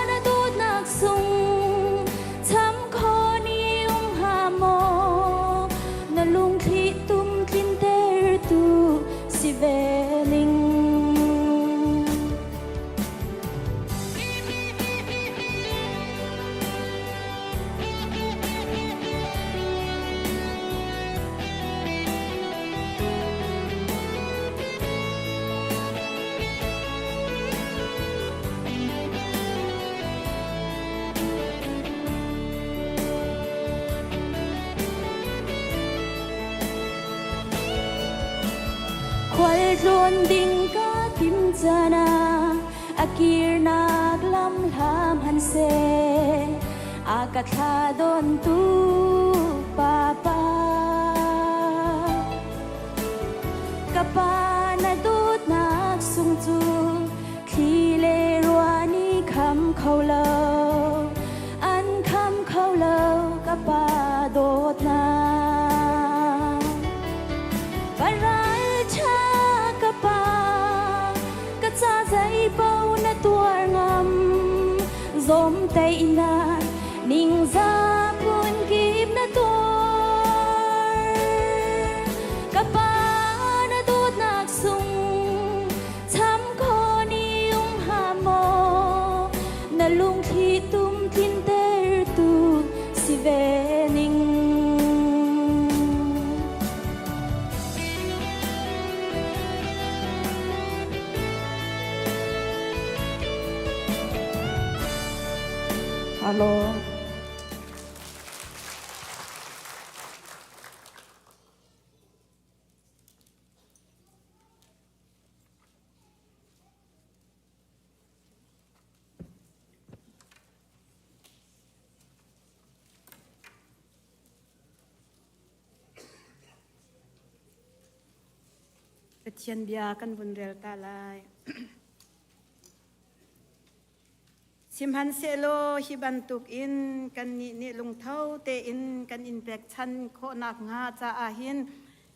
na dawtnak sung cham kho ni um hnga maw? Na lungthli tum tlintertu si ve ning. Khualtlawn ding ka tim caan ah a kirnak lam hlam han seh a ka thla dawntu papa. Ka pa na dawtnak sung cu thli le rua nih kham kho lo an kham kho lo ka pa dawtnak. Paralṭha ka pa, ka ca zeipaoh na tuar ngam. Zawmteihnak ningzah phunkip na tuar. Ka pa na dawtnak sung cham kho ni um hnga maw? Na lungthli tum tlintertu si ve ning.
Hello.
Pathian bia kan vun rel ta lai. Sihmanhsehlaw hi bantukin kannih nih lungtho tein kan in pekchan khawhnak hnga caah hin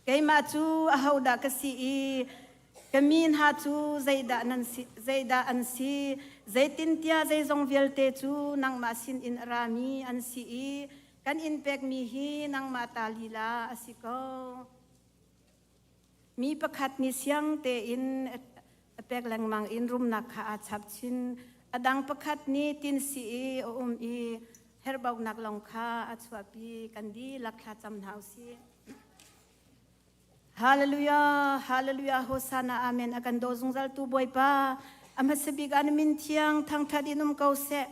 keimah cu ahodah ka si i ka mi hna cu zeidah nan si, zeidah an si zeitintiah zeizong vialte cu nangmah sinin a rami an si i kan in pekmi hi nangmah ta lila a si ko. Mi pakhat nih siang tein a pek lengmang in rumnak kha aa chap chin. A dang pakhat nih tinsi i a um i herhbaunak lawng kha a chuahpi. Kan dihlak thlacam hna u sih. Hallelujah, Hallelujah, Hosanna, Amen. A kan daw zungzal tu Bawipa, a hmasa bik ah na min thiang thangthat in um ko seh.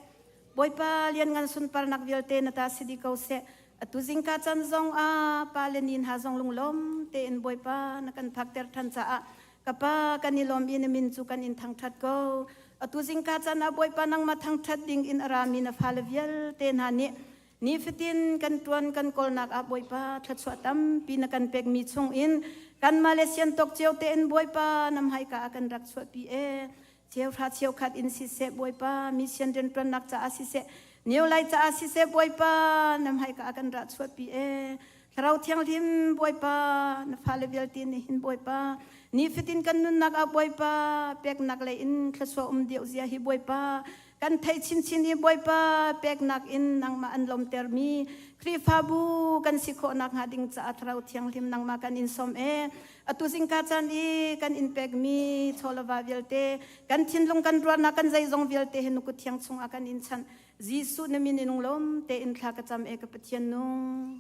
Bawipa lianngan sunparnak vialte na ta si dih ko seh. Atu zingka can zong ah pa le ni hna zong lunglawm tein Bawipa na kan phakter than caah ka pa kan i lawm i na min cu kan in thangthat ko. Atu zingka can ah Bawipa nangmah thangthat ding in a rami na fale vialte hna nih Nifatin kan ṭuan kan kawlnak ah Bawipa thluachuah tampi na kan pekmi chungin kan Malaysian tawk cio tein Bawipa na hmaika ah kan rak chuahpi e. Cheuhra cheukhat in siseh Bawipa mission rianṭuannak caah siseh New Lai caah siseh Bawipa na hmaika ah kan rak chuahpi e. Thlarau Thianghlim Bawipa na fale vialte nih hin Bawipa nifatin kan nunnak ah Bawipa peknak lei in thluachuah um deuh zia hi Bawipa kan theih chinchin i Bawipa peknak in nangmah an lawmtermi Khrihfabu kan si khawh nakhnga ding caah Thlarau Thianghlim nangmah kan in sawm e. Atu zingka caan i kan in pekmi chawlava vialte kan thinlung kan ruahnak kan zeizong vialte hi nukut thiang chungah kan in chanh. Jesuh na min in lawm tein thla ka cam e ka Pathian nung.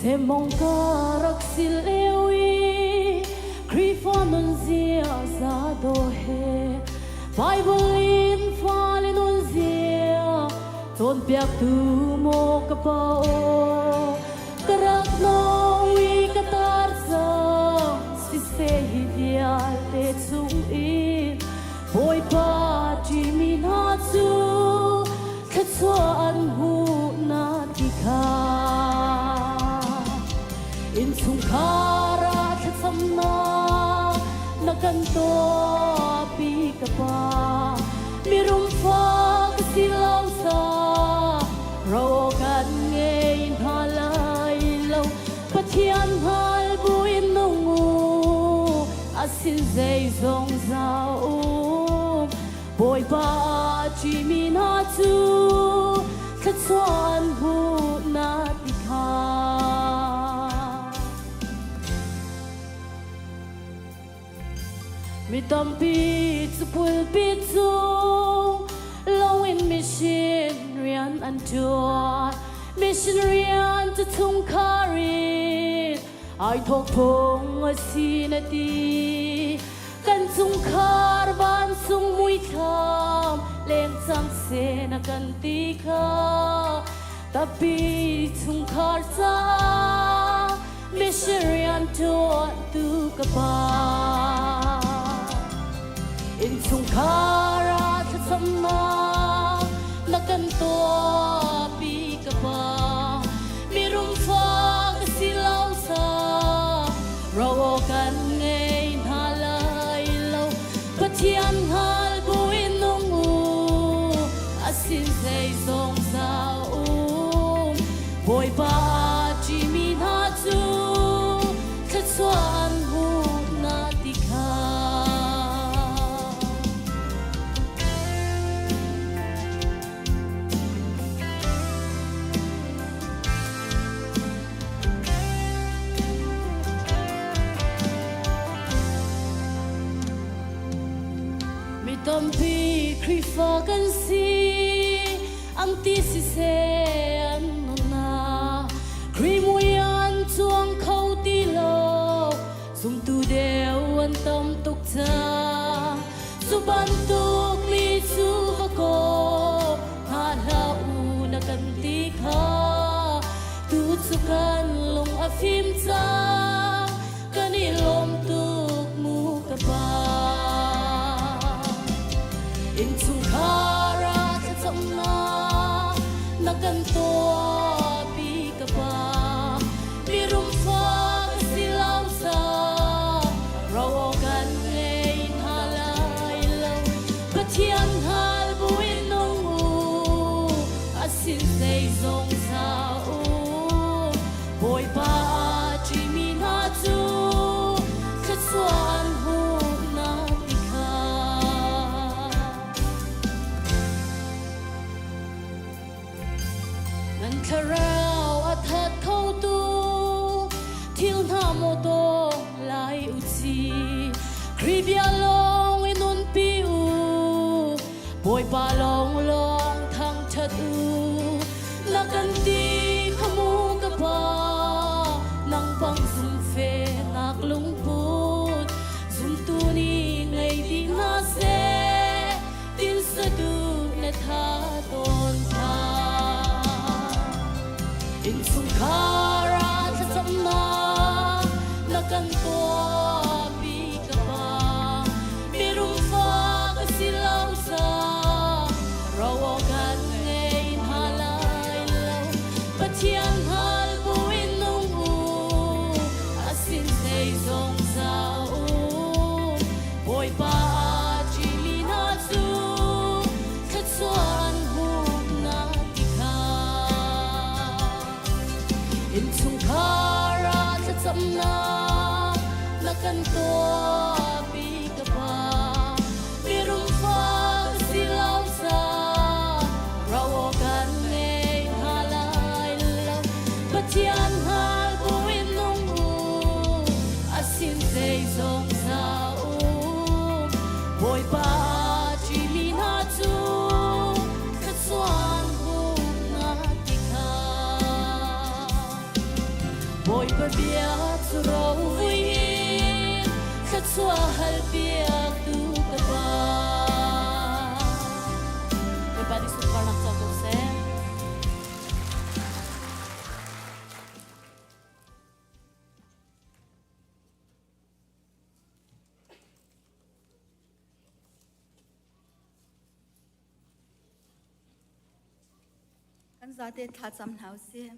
Semong ka rak si lio i Khrihfa nunzia za do he Bible in fale nunzia cawnpiaktu maw ka pa aw ka rak no i ka tar cang siseh hi vialte chung in Bawipa ṭihmi hna cu thluachuah an hmuh na ti kha. Innchungkhar ah thlacamnak na kan tuahpi ka Pa. Mirum fa ka si lo sa, ro kan ngei hna lai lo. Pathian hngal buin nung u, a sin zeizong za um. Bawipa a ṭihmi hna cu thluachuah an hmuh na ti kha. Mi tampi cu pulpit cung lawng in mission rian an ṭuan. Mission rian cu chungkhar in ai thawk phung a si na ti. Kan chungkhar vancung muithlam leng cang seh na kan ti kha. Tapi chungkhar caah mission rian ṭuantu ka pa. Innchungkhar ah thlacamnak na kan tuahpi ka pa. Mirum fa ka si lo sa ro kan ngei hna lai lo. Pathian hngal buin nung u, a sin zeizong za um. Bawipa a ṭihmi hna cu thluachuah an hmuh na ti kha. Mi tampi Khrihfa kan si, an ti siseh an nunnak Khrih mui an cuang kho ti lo, zumtu deu an tam tuk cang. Cu bantuk mi cu va kaw hna hlah u na kan ti kha. Tu cu kan lung a fim cang, kan i lawm tuk mu ka pa. Innchungkhar ah thlacamnak na kan tuahpi ka pa. Mirum fa ka si lo sa, ro kan ngei hna lai lo. Pathian hngal buin nung u, a sin zeizong za u. Bawipa a ṭihmi hna cu thluachuah an hmuh na ti kha. Nan thlarau a that khotu thil hna maw dawh lai u ci. Khrih bia lawng in nunpi u, Bawipa lawnglawng thangṭhat u. Na kan ti kha mu ka pa, nang bang zumfe nak lungput, zumtu nih ngei dih hna seh, tin sadu na tha tawn hna. Innchungkhar ah thlacamnak na kan tuahpi ka pa. Mirum fa ka si lo sa, ro kan ngei hna lai lo. Pathian hngal buin nung u, a sin zeizong za u. Bawipa a ṭihmi hna cu thluachuah an hmuh na ti kha. Innchungkhar ah thlacamnak na kan tuahpi ka Pa. Mirum fa ka si lo sa, ro kan ngei hna lai lo. Pathian hngal buin nung u, a sin zeizong za u. Bawipa a ṭihmi hna cu thluachuah an hmuh na ti kha. bia cu rovui in thluachuah hal piaktu ka pa. Bawipa nih sunparnak co ko seh.
Kan zate thlacam hna usih.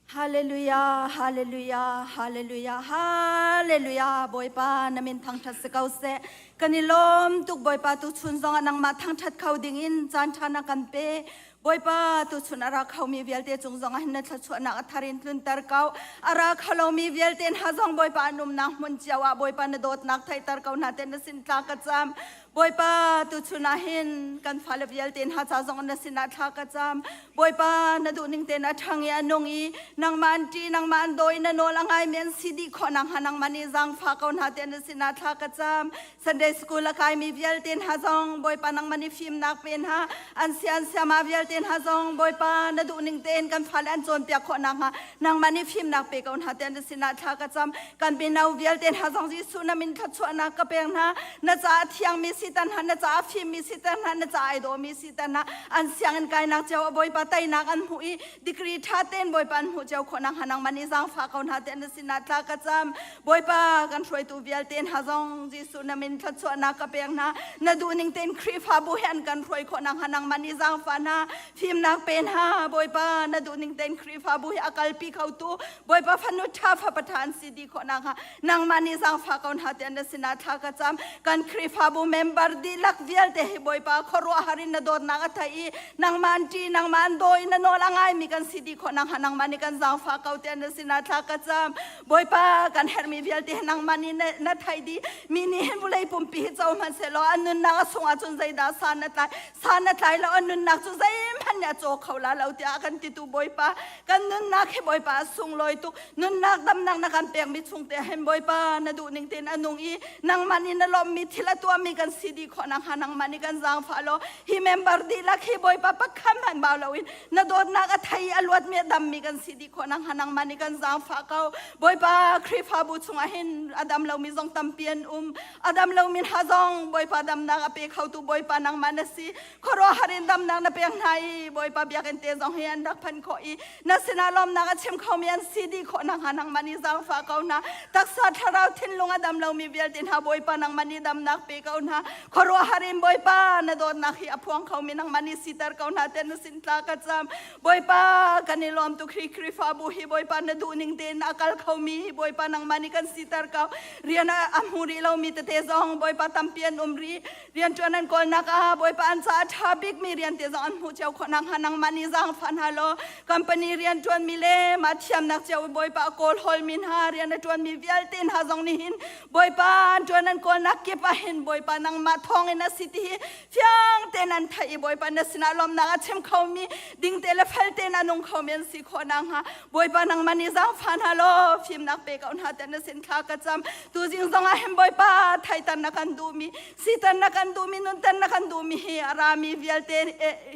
Hallelujah, hallelujah, hallelujah, hallelujah. Bawipa na min thangṭhat si ko seh. Kan i lawm tuk Bawipa tu chun zong ah nangmah thangṭhat kho ding in caan ṭha na kan pe. Bawipa tu chun a ra khomi vialte cung zong ah hin na thluachuahnak a thar in tlunter ko. A ra kho lomi vialte hna zong Bawipa an umnak hmun cio ah Bawipa na dawtnak theihter ko hna te na sin tla ka cam. Bawipa tuchun ah hin kan fale vialte hna ca zong na sinah thla ka cam. Bawipa na duhning tein a ṭhang i a nung i nangmah an ṭih nangmah an dawi na nawl a ngaimi an si dih khawh nakhnga nangmah nih zaangfah ko hna tiah na sinah thla ka cam. Sunday school a kaimi vialte hna zong Bawipa nangmah nih fimnak pe hna. An sia an siama vialte hna zong Bawipa na duhning tein kan fale an cawnpiak khawh nakhnga nangmah nih fimnak pe ko hna tiah na sinah thla ka cam. Kan mino vialte hna zong Jesuh na min thluachuahnak ka pek hna. Na caah thiangmi siter hna, na caah fimmi siter hna, na caah ai dawmi siter hna. An sianginn kainak cio ah Bawipa teinak an hmuh i degree ṭha tein Bawipa an hmuh cio khawh nakhnga nangmah nih zaangfah ko hna tiah na sinah thla ka cam. Bawipa kan hruaitu vialte hna zong Jesuh na min thluachuahnak ka pek hna. Na duhning tein Khrihfabu he an kan hruai khawh nakhnga nangmah nih zaangfah hna. Fimnak pe hna. Bawipa na duhning tein Khrihfabu hi a kalpi khotu Bawipa fanu ṭha fapa ṭha an si dih khawh nakhnga nangmah nih zaangfah ko hna tiah na sinah thla ka cam. Kan Khrihfabu member dihlak vialte hi Bawipa khuaruahhar in na dawtnak a thei i nangmah an ṭih, nangmah an daw i na nawl a ngaimi kan si dih khawh nakhnga nangmah nih kan zaangfah ko tiah na sinah thla ka cam. Bawipa kan herhmi vialte hi nangmah nih na, na theih dih. Mi nih hin vawlei pumpi hi co hmanhsehlaw an nunnak a sung ahcun zeidah san a tlai? San a tlai lo an nunnak cu zeihmanh nih a caw kho la lo tiah a kan titu Bawipa kan nunnak hi Bawipa a sunglawi tuk nunnak damnak na kan pekmi chung te hin Bawipa na duh ning tein a nung i nangmah nih na lawmhmi thil a tuahmi kan si dih khawh nakhnga nangmah nih kan zaangfah law hi member dihlak hi Bawipa pakhat hmanh bau loin na dawtnak a thei a luatmi a dammi kan si dih khawh nakhnga nangmah nih kan zaangfah ko Bawipa Khrihfabu chungah hin a dam lomi zong tampi an um a dam lomi hna zong Bawipa damnak a pe khotu Bawipa nangmah na si khuaruahhar in damnak na pek hna i Bawipa biakinn te zong hi an rak phan khawh i na sinah lawmnak a chim khomi an si dih khawh nakhnga nangmah nih zaangfah ko hna taksa thlarau thinlung a dam lomi vialte hna Bawipa nangmah nih damnak pe ko hna khuaruahhar in Bawipa na dawtnak hi a phuang khomi nangmah nih siter ko hna tiah na sin tla ka cam Bawipa kan i lawm tuk hi Khrihfabu hi Bawipa na duhning tein a kal khomi Bawipa nangmah nih kan siter ko rian a hmu rih lomi tete zong Bawipa tampi an um rih rianṭuan an kawlnak ah Bawipa an caah ṭha bikmi rian te zong an hmuh cio khawh nakhnga nangmah nih zaangfah hna law company rianṭuanmi le mah thiamnak cio Bawipa a kawl hawlmi hna rian a ṭuanmi vialte hna zong nih hin Bawipa an ṭuan an kawlnak kip ah hin Bawipa nangmah thawngin a si ti hi fiang tein an theih i Bawipa na sinah lawmnak a chim khomi dingte le fel tein a nung khomi an si khawh nakhnga Bawipa nangmah nih zaangfah hna law fimnak pe ko hna tiah na sin thla ka cam tuzing zong ah hin Bawipa theitan na kan duhmi sitan na kan duhmi nuntan na kan duhmi hi a rami vialte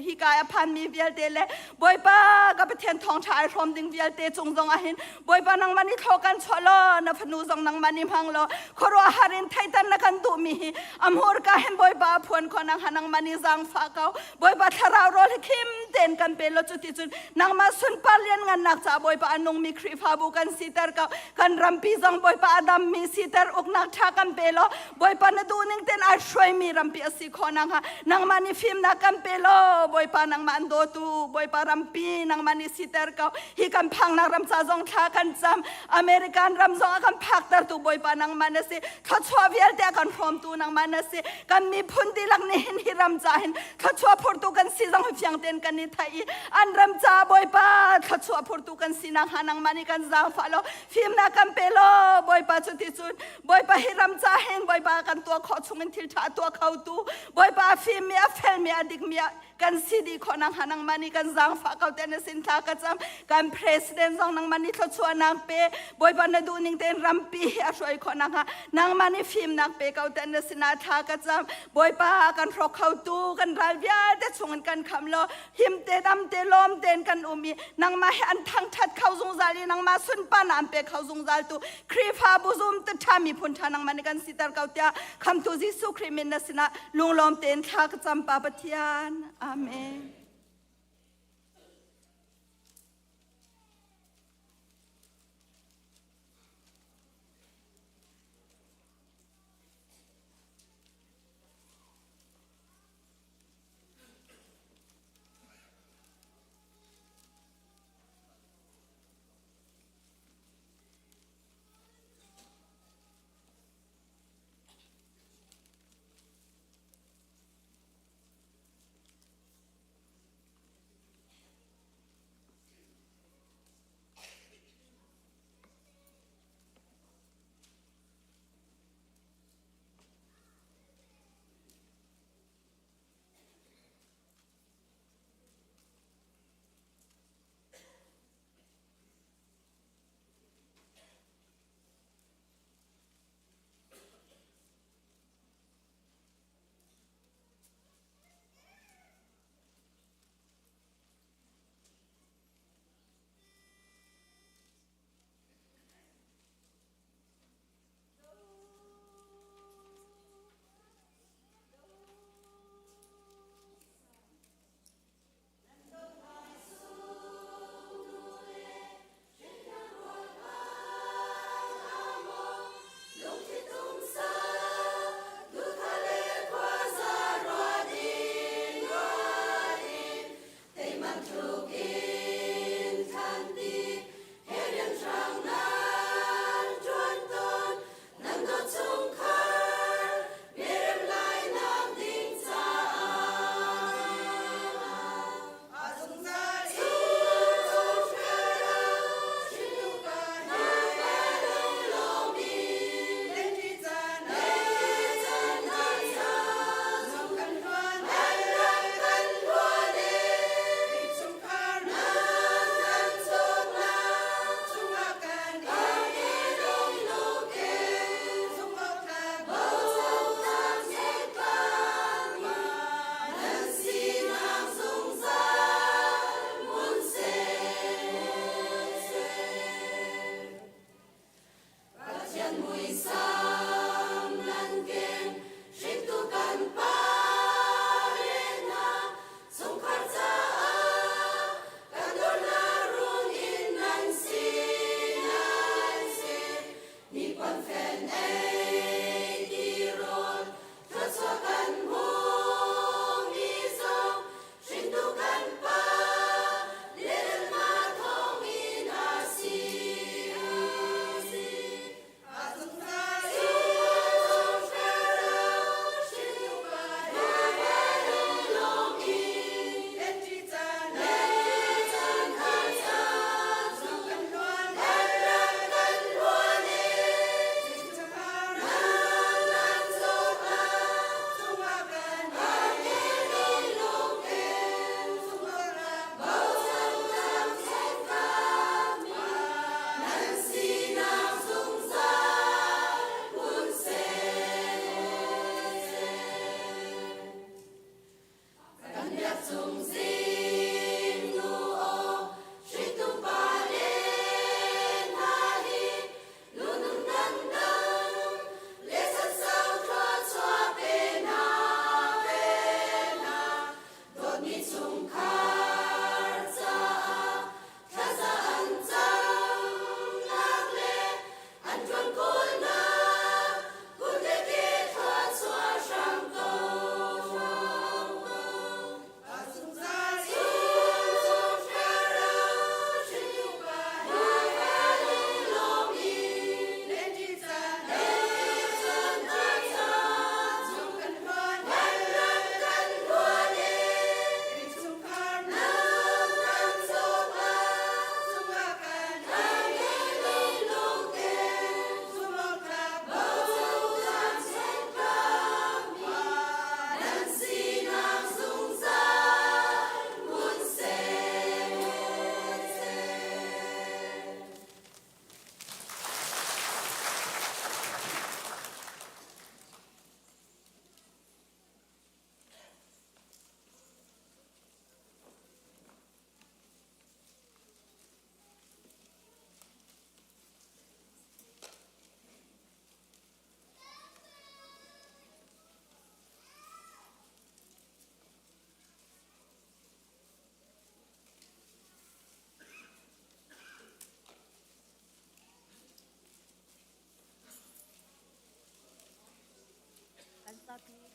hi kai a phanmi vialte le Bawipa ka Pathian thawngṭha ai hrawm ding vialte cung zong ah hin Bawipa nangmah nih thlaw kan chuah law na fanu zong nangmah nih hmang law khuaruahhar in theitan na kan duhmi hi a hmurka hin Bawipa a phuan khawh nakhnga nangmah nih zaangfah ko Bawipa thlarau rawl hi khim tein kan pe law cuti cun nangmah sunpar lianngannak caah Bawipa a nungmi Khrihfabu kan siter ko kan rampi zong Bawipa a dammi siter uknak ṭha kan pe law Bawipa na duhning tein ai hruaimi rampi a si khawh nakhnga nangmah nih fimnak kan pe law Bawipa nangmah an dawtu Bawipa rampi nangmah nih siter ko hi kan phangnak ram ca zong thla kan cam American ram zong a kan phaktertu Bawipa nangmah na si thluachuah vialte a kan hrawmtu nangmah na si kan miphun dihlak nih hin hi ram ca hin thluachuah phurtu kan si zong hi fiang tein kan i theih i an ram ca Bawipa thluachuah phurtu kan si nakhnga nangmah nih kan zaangfah law fimnak kan pe law Bawipa cu ti cun Bawipa hi ram ca hin Bawipa kan tuah khawh chungin thil ṭha a tuah khotu Bawipa a fimmi a felmi a dikmi a. Kan si dih khawh nakhnga nangmah nih kan zaangfah ko tiah na sin thla ka cam. Kan president zong nangmah nih thluachuahnak pe. Bawipa na duh ning tein rampi hi a hruai khawh nakhnga nangmah nih fimnak pe ko tiah na sinah thla ka cam. Bawipa kan hrawk khotu kan ral vialte chungin kan kham law him te dam te lawm tein kan um i nangmah he an thangṭhat kho zungzal i nangmah sunparnak an pe kho zungzal tu Khrihfabu zum te ṭha miphun ṭha nangmah nih kan siter ko tiah khamtu Jesuh Khrih min na sinah lunglawm tein thla ka cam Pa Pathian. Amen.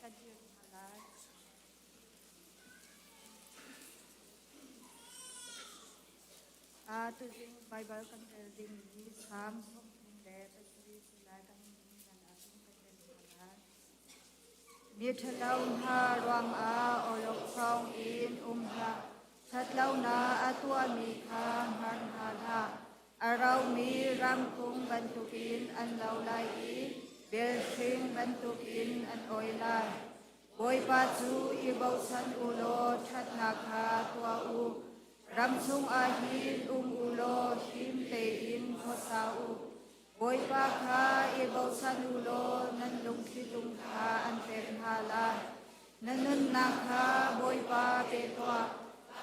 Kan dir hna lai. Tuzing Baibal kan rel dingmi Salm 37 si lai kan nan ahcun kan rel hna lai. Mi ṭhalo hna ruangah awlokchong in um hlah. Ṭhatlonak a tuahmi kha hngar hna hlah. A romi ramkung bantukin an lo lai i belhring bantukin an oi lai. Bawipa cu i bochan u law ṭhatnak kha tuah u. Ram chungah hin um u law him tein khuasa u. Bawipa kha i bochan u law nan lungthlitum kha an pek hna lai. Na nunnak kha Bawipa pe tuah.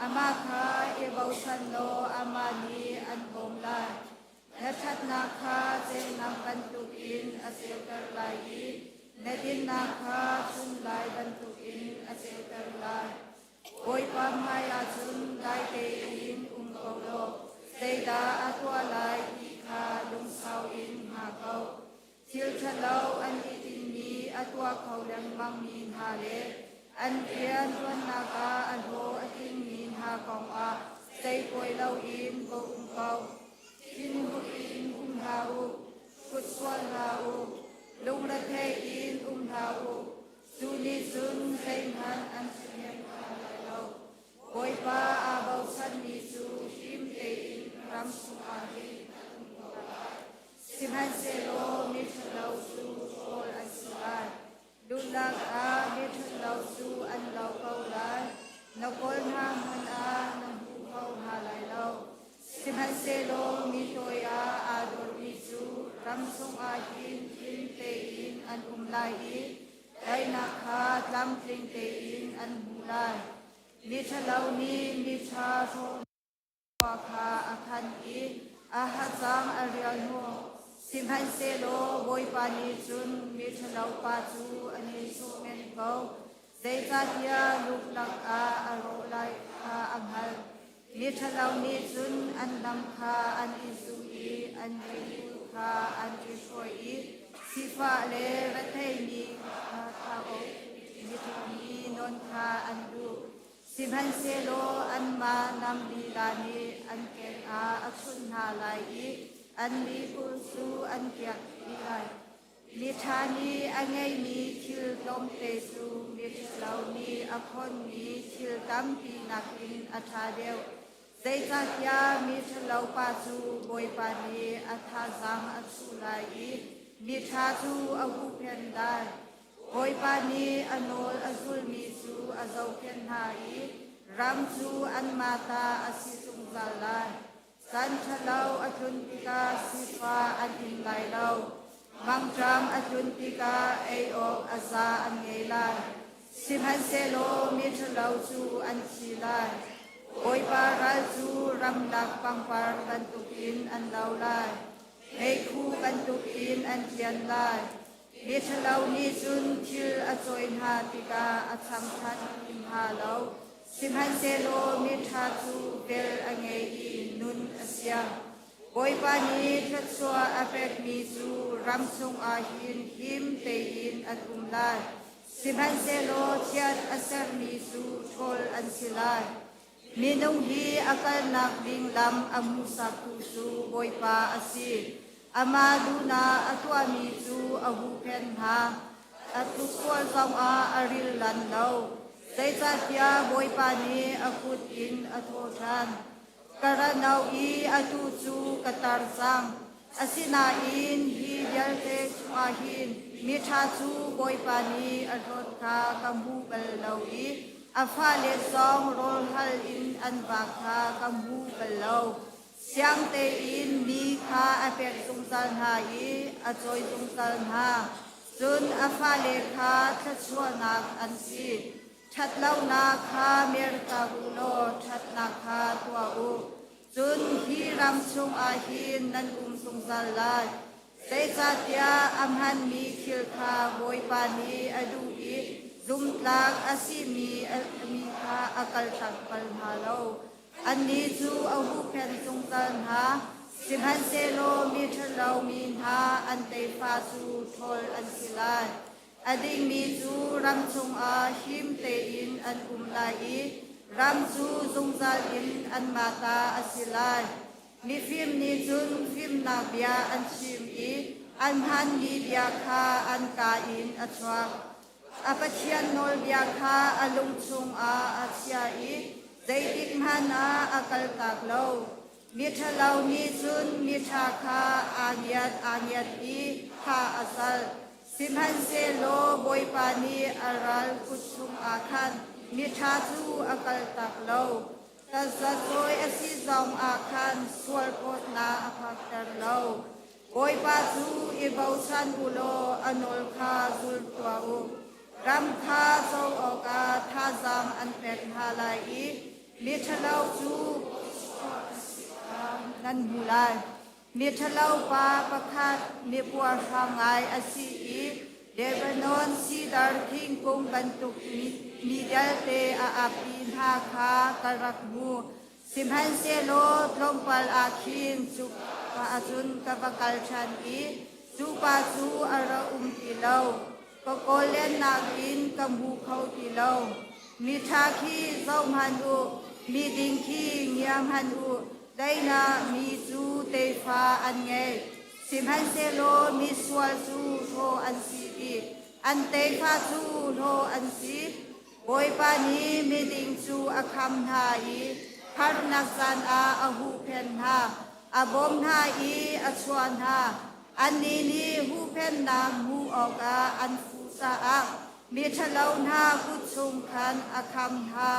Amah kha i bochan law amah nih an bawm lai. Na ṭhatnak kha ceunak bantukin a ceuter lai i na dinnak kha chunlai bantukin a ceuter lai. Bawipa hmaiah cun dai tein um ko law zeidah a tuah lai ti kha lungsau in hngak ko. Thil ṭhalo an i tinhmi a tuah kho lengmangmi hna le an rian ṭuannak ah a hlawh a tlingmi hna kongah zeipoi loin va um ko. Thinhun in um hlah u, kut sual hlah u, lungrethei in um hlah u. Cu nih cun zeihmanh an hnem hna lai lo. Bawipa aa bochanmi cu him tein ram chungah hin an um ko lai. Sihmanhsehlaw miṭhalo cu rawl an si lai. Luhnak ah miṭhalo cu an lo ko lai. Na kawl hna hmanh ah na hmu kho hna lai lo. Sihmanhsehlaw mi toi ah aa dormi cu ram chungah hin him tein an um lai i daihnak kha tlamtling tein an hmu lai. Miṭhalo nih miṭha hrawh kha a khan i a hacang a rial hnawh. Sihmanhsehlaw Bawipa nih cun miṭhalo pa cu a nihsawh men ko. Zeicahtiah luklak ah a rawh lai kha a hngalh. Miṭhalo nih cun an lam kha an i zuh i an ritul kha an i hruai i sifah le retheimi kha thlaawk mi nawn kha an duh. Sihmanhsehlaw anmah nam lila nih an keng ah a chunh hna lai i an lihul cu an kiak dih lai. Miṭha nih a ngeihmi thil tlawmte cu miṭhalo nih a khonmi thil tampi nakin a ṭha deuh. Zeicahtiah miṭhalo pa cu Bawipa nih a thazaang a chuh lai i miṭha cu a huhphenh lai. Bawipa nih a nawl a zulmi cu a zohkhenh hna i ram cu anmah ta a si zungzal lai. Caan ṭhalo a tlun tikah sifah an in lai lo. Mangṭam a tlun tikah ei awk a za an ngei lai. Sihmanhsehlaw miṭhalo cu an thi lai. Bawipa ral cu ramlak pangpar bantukin an lo lai. Meikhu bantukin an tlian lai. Miṭhalo nih cun thil a cawi hna tikah a cham ṭhan ti hna lo. Sihmanhsehlaw miṭha cu vel a ngei i nun a siang. Bawipa nih thluachuah a pekmi cu ram chungah hin him tein an um lai. Sihmanhsehlaw chiat a sermi cu ṭhawl an si lai. Minung hi a kalnak ding lam a hmuhsaktu cu Bawipa a si. Amah duhnak a tuahmi cu a huhphenh hna. A tluk sual zongah a ril lan lo. Zeicahtiah Bawipa nih a kut in a thawh ṭhan. Ka ra no i atu cu ka tar cang. Asinain hi vialte chungah hin miṭha cu Bawipa nih a hlawt kha ka hmu bal lo i a fale zong rawl hal in an vak kha ka hmu bal lo. Siang tein mi kha a pek zungzal hna i a cawi zungzal hna. Cun a fale kha thluachuahnak an si. Ṭhatlonak kha merter u law ṭhatnak kha tuah u. Cun hi ram chungah hin nan um zungzal lai. Zeicahtiah a hmanmi thil kha Bawipa nih a duh i zumtlak a simi mi kha a kaltak bal hna lo. Annih cu a huhphenh zungzal hna, sihmanhsehlaw miṭhalo mi hna an tefa cu ṭhawl an si lai. A dingmi cu ram chungah him tein an um lai i ram cu zungzal in anmah ta a si lai. Mifim nih cun fimnak bia an chim i an hmanmi bia kha an kaa in a chuak. A Pathian nawlbia kha a lung chungah a chia i zeitik hmanh ah a kaltak lo. Miṭhalo nih cun miṭha kha aa ngiat aa ngiat i thah a zalh. Sihmanhsehlaw Bawipa nih a ral kut chungah khan miṭha cu a kaltak lo. Tazacawi a si zongah khan sualphawtnak a phakter lo. Bawipa cu i bochan u law a nawl kha zul tuah u. Ram kha co awkah thazaang an pek hna lai i miṭhalo cu nan hmu lai. Miṭhalo pa pakhat mipuarhrang ngai a si i Lebanon sidar thingkung bantuk mi vialte a appi hna kha ka rak hmu. Sihmanhsehlaw tlawmpal ah khin cu pa ahcun ka va kal ṭhan i cu pa cu a ra um ti lo. Ka kawl lennak in ka hmu kho ti lo. Miṭha khi zohhmanh u, miding khi ngia hmanh u, daihnak mi cu tefa an ngei. Sihmanhsehlaw misual cu hlaw an si i an tefa cu hlaw an si. Bawipa nih miding cu a kham hna i harnak caan ah a huhphenh hna, a bawmh hna i a chuah hna. Annih nih huhphenhnak hmuh awkah an fuh caah miṭhalo hna kut chung khan a kham hna.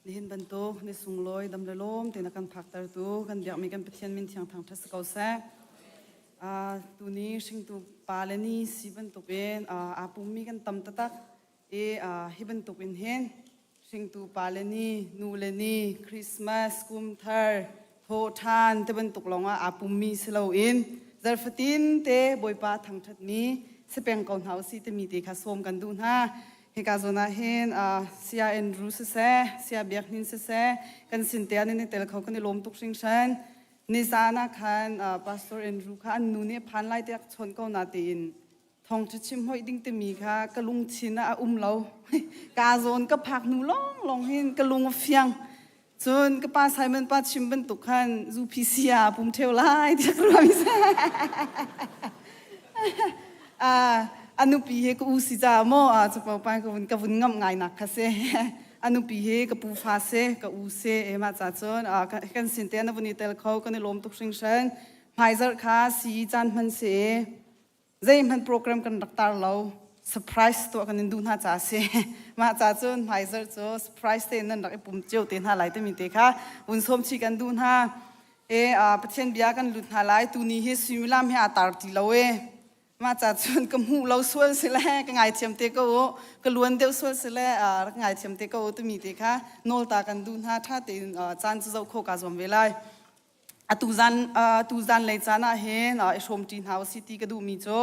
Nihin bantuk ni sunglawi dam le lawm tein a kan phaktertu kan biakmi kan Pathian min thiang thangṭhat si ko seh. Uh, tuni hringtu pa le ni si bantukin uh, aa pummi kan tam taktak i uh, hi bantukin hin hringtu pa le ni, nu le ni, Christmas, kum thar, thawhṭhan te bantuk lawngah aa pummi si loin zarfatin te Bawipa thangṭhatmi si peng ko hna usih timi te kha sawm kan duh hna. Hika zawn ah hin Saya Andrew siseh, Saya Biak Hnin siseh, kan sin te ah nan i tel kho kan i lawm tuk hringhran. Nizan ah khan Pastor Andrew kha an nu nih a phan lai tiah ka chawnh ko na tiin thawngṭha chim hoih ding timi kha ka lungthin ah a um lo. Ka zawn ka phak hnu lawnglawng hin ka lung a fiang. Cun ka pa Simon pa chim bantuk khan UPC ah pum ṭheo lai tiah ka ruah mi si. A nupi he ka u si caah maw capo pa ka vun ka vun ngamh ngai nak kha si. A nupi he ka pu fa si, ka u si. E mah ca cun kan sin te na vun i tel kho kan i lawm tuk hringhran. Hmaizarh kha si caan hman si. Zeihmanh program kan rak tar lo. Surprise tuah kan in duh hna ca si. Mah ca cun hmaizarh cu surprise te nan rak i pum cio te hna lai timi te kha vun sawm chih kan duh hna. E Pathian bia kan lut hna lai. Tuni hi suimilam he aa tar ti lo e. Mah ca cun ka hmuh lo sual si le ka ngaithiam te ko u. Ka luan deuh sual si le rak ngaithiam te ko u timi te kha nawl ta kan duh hna. Tha tein caan cu zoh khawh kaa zuam ve lai. Atu zan tu zan lei caan ah hin i hrawmṭi hna usih ti ka duhmi cu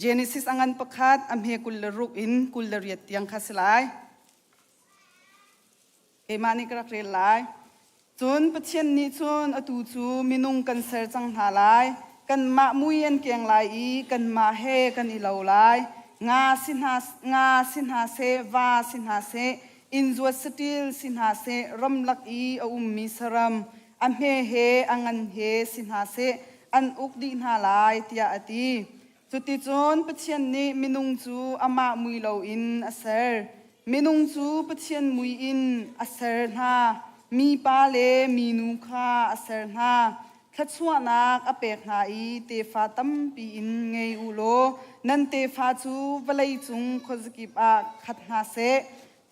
Genesis a ngan pakhat a hme 26 in 28 tiang kha si lai. Keimah nih ka rak rel lai. Cun Pathian nih cun atu cu minung kan ser cang hna lai. Kanmah mui an keng lai i kanmah he kan i lo lai. Nga si hna, nga si hna seh, va si hna seh, innzuat saṭil si hna seh, ramlak i a ummi saram, a hme he a ngan he si hna seh an uk dih hna lai tiah a ti. Cuticun Pathian nih minung cu amah mui loin a ser. Minung cu Pathian mui in a ser hna. Mipa le minu kha a ser hna. Thluachuahnak a pek hna i tefa tampi in ngei u law nan tefa cu vawlei cung khuazakip ah khat hna seh.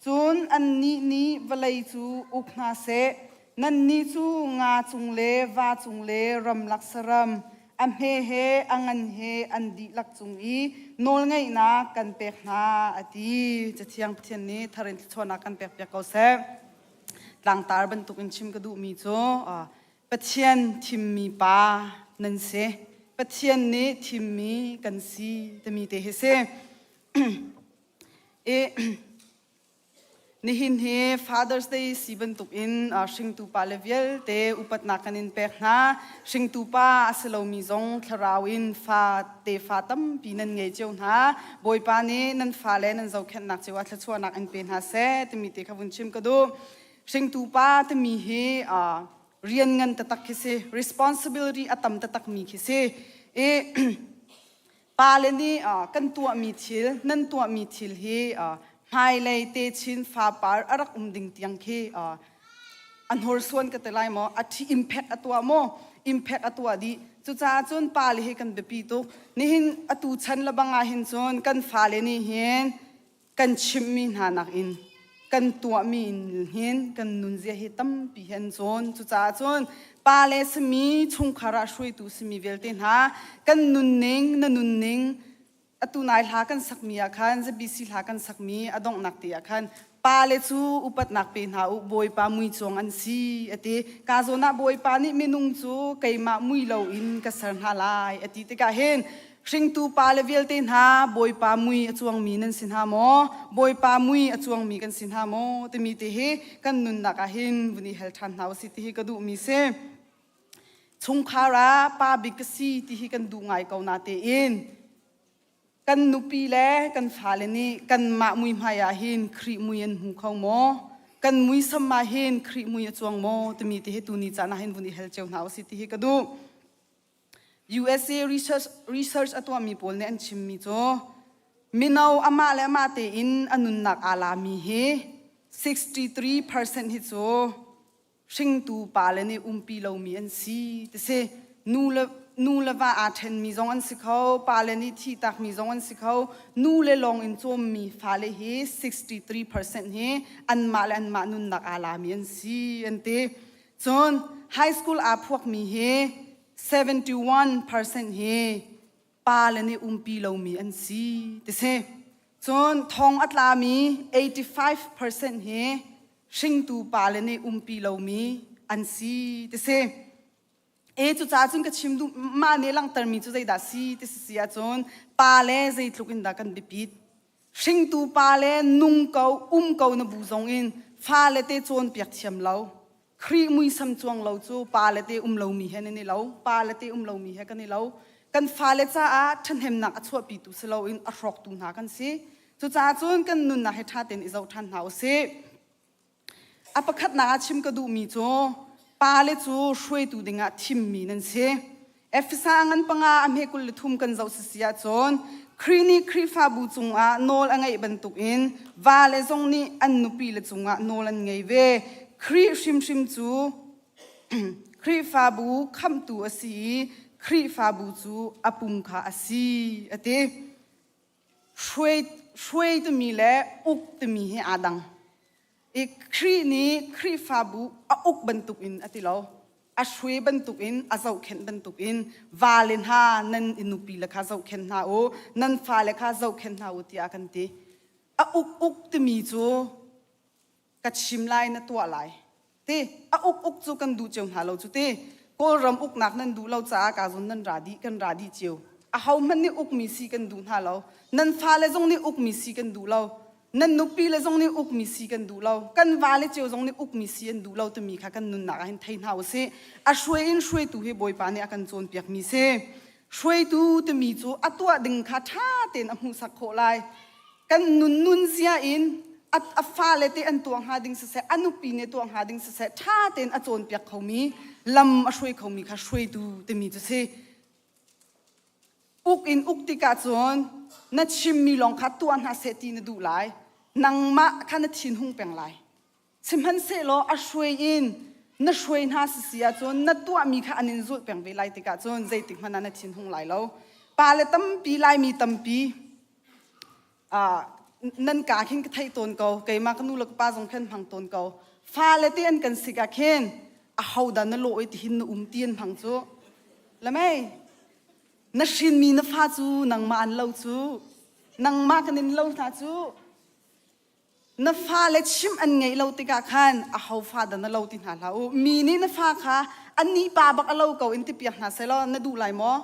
Cun annih nih vawlei cu uk hna seh. Nannih cu nga cung le va cung le ramlak saram, a hme he a ngan he an dihlak cung i nawlngeihnak kan pek hna, a ti. Cathiang Pathian nih thar in thluachuahnak kan pekpiak ko seh. Tlangtar bantukin chim ka duhmi cu Pathian thimmi pa nan si. Pathian nih thimmi kan si timi te hi si. I Nihin hi Father's Day si bantukin hringtu pa le vialte upatnak kan in pek hna. Hringtu pa a si lomi zong thlarau in fa tefa tampi nan ngei cio hna. Bawipa nih nan fale nan zohkhenhnak cio ah thluachuahnak in pe hna seh timi te kha vun chim ka duh. Hringtu pa timi hi rian ngan taktak khi si, responsibility a tam taktak mi khi si. I Pale nih kan tuahmi thil, nan tuahmi thil hi hmailei techin fapar a rak um ding tiang khi a hnorsuan ka ti lai maw, a thi impact a tuah maw, impact a tuah dih. Cucaah cun pale hi kan biapi tuk. Nihin atu chan lebang ah hin cun kan fale nih hin kan chimhmi hna nakin kan tuahmi in hin kan nunzia hi tampi hi an cawn. Cucaah cun pale simi chungkhar ah hruaitu simi vialte hna kan nunning na nunning atu nai hla kan sakmi ah khan ZBC hla kan sakmi a donghnak te ah khan pale cu upatnak pe hna u Bawipa mui cuang an si a ti. Ka zawn ah Bawipa nih minung cu keimah mui loin ka ser hna lai a ti tikah hin Hringtu pale vialte hna Bawipa mui a cuangmi nan si hna maw? Bawipa mui a cuangmi kan si hna maw? Timi te hi kan nunnak ah hin vun i hel ṭhan hna usih ti hi ka duhmi si. Chungkhar ah pa bik ka si ti hi kan duh ngai ko na tein kan nupi le kan fale nih kanmah mui hmai ah hin Khrih mui an hmu kho maw? Kan muisam ah hin Khrih mui a cuang maw? Timi te hi tuni caan ah hin vun i hel cio hna usih ti hi ka duh. USA research, research a tuahmi pawl nih an chimmi cu mino amah le amah tein a nunnak aa lami hi 63% hi cu hringtu pale nih umpi lomi an si ti si. Nu le nu le va aa ṭhenmi zong an si kho, pale nih thihtakmi zong an si kho. Nu le lawng in cawmmi fale hi 63% hi anmah le anmah nunnak aa lami an si an ti. Cun high school aa phuakmi hi 71% hi pale nih umpi lomi an si ti si. Cun thong a tlami 85% hi hringtu pale nih umpi lomi an si ti si. E cucaah cun ka chim duh mah nih langhtermi cu zeidah si ti si si ahcun pale zeitluk in dah kan biapit. Hringtu pale nung ko um ko na bu zong in fale te cawnpiak thiam lo. Khrih muisam cuang lo cu pale te um lomi he nan i lo. Pale te um lomi he kan i lo. Kan fale caah ṭhahnemnak a chuahpitu si loin a hrawktu hna kan si. Cucaah cun kan nunnak hi ṭha tein i zoh ṭhan hna u sih. A pakhatnak ah chim ka duhmi cu pale cu hruaitu dingah thimmi nan si. Efesa ngan panga a hme 23 kan zoh sisi ahcun Khrih nih Khrihfabu cungah nawl a ngeih bantukin vale zong nih an nupile cungah nawl an ngei ve. Khrih hrimhrim cu Khrihfabu khamhtu a si i Khrihfabu cu a pum kha a si a ti. Hruai, hruai timi le uk timi hi aa dang. I Khrih nih Khrihfabu a uk bantukin a ti lo. A hruai bantukin, a zohkhenh bantukin vale hna nan i nupi le kha zohkhenh hna u, nan fale kha zohkhenh hna u tiah a kan ti. A uk uk timi cu ka chim lai na tuah lai ti a uk uk cu kan duh cio hna lo cu ti kawlram uknak nan duh lo caah ka zun nan ra dih kan ra dih cio a ho hmanh nih ukmi si kan duh hna lo nan fale zong nih ukmi si kan duh lo nan nupi le zong nih ukmi si kan duh lo kan vale cio zong nih ukmi si an duh lo timi kha kan nunnak ah hin thei hna usih a hruai in hruaitu hi bawipa nih a kan cawnpiak mi si hruaitu timi cu a tuah ding kha ṭha tein a hmuhsak khawh lai kan nun nun zia in a, a fale te an tuah hnga ding siseh a nupi nih tuah hnga ding siseh ṭha tein a cawnpiak khomi lam a hruai khomi kha hruaitu timi cu si uk in uk tikah cun na chimmi lawng kha tuah hna seh ti na duh lai nangmah kha na thin hung peng lai Sihmanhsehlaw a hruai in na hruai hna sisi ahcun na tuahmi kha an in zulh peng ve lai tikah cun zeitik hmanh ah na thinhung lai lo. Pale tampi Laimi tampi uh, nan ka khin ka theih tawn ko keimah ka nu le ka pa zong khan hmang tawn ko fale te an kan sik ah khin a ho dah na lawh i tihin na um ti an hmang cu lamei na hrinmi na fa cu nangmah an lo cu nangmah kan in lo hna cu Na fale chimh an ngeih lo tikah khan aho fa dah na lo ti hna hlah u. Mi nih na fa kha annih pa bak a lo ko in tipiak hna sehlaw na duh lai maw?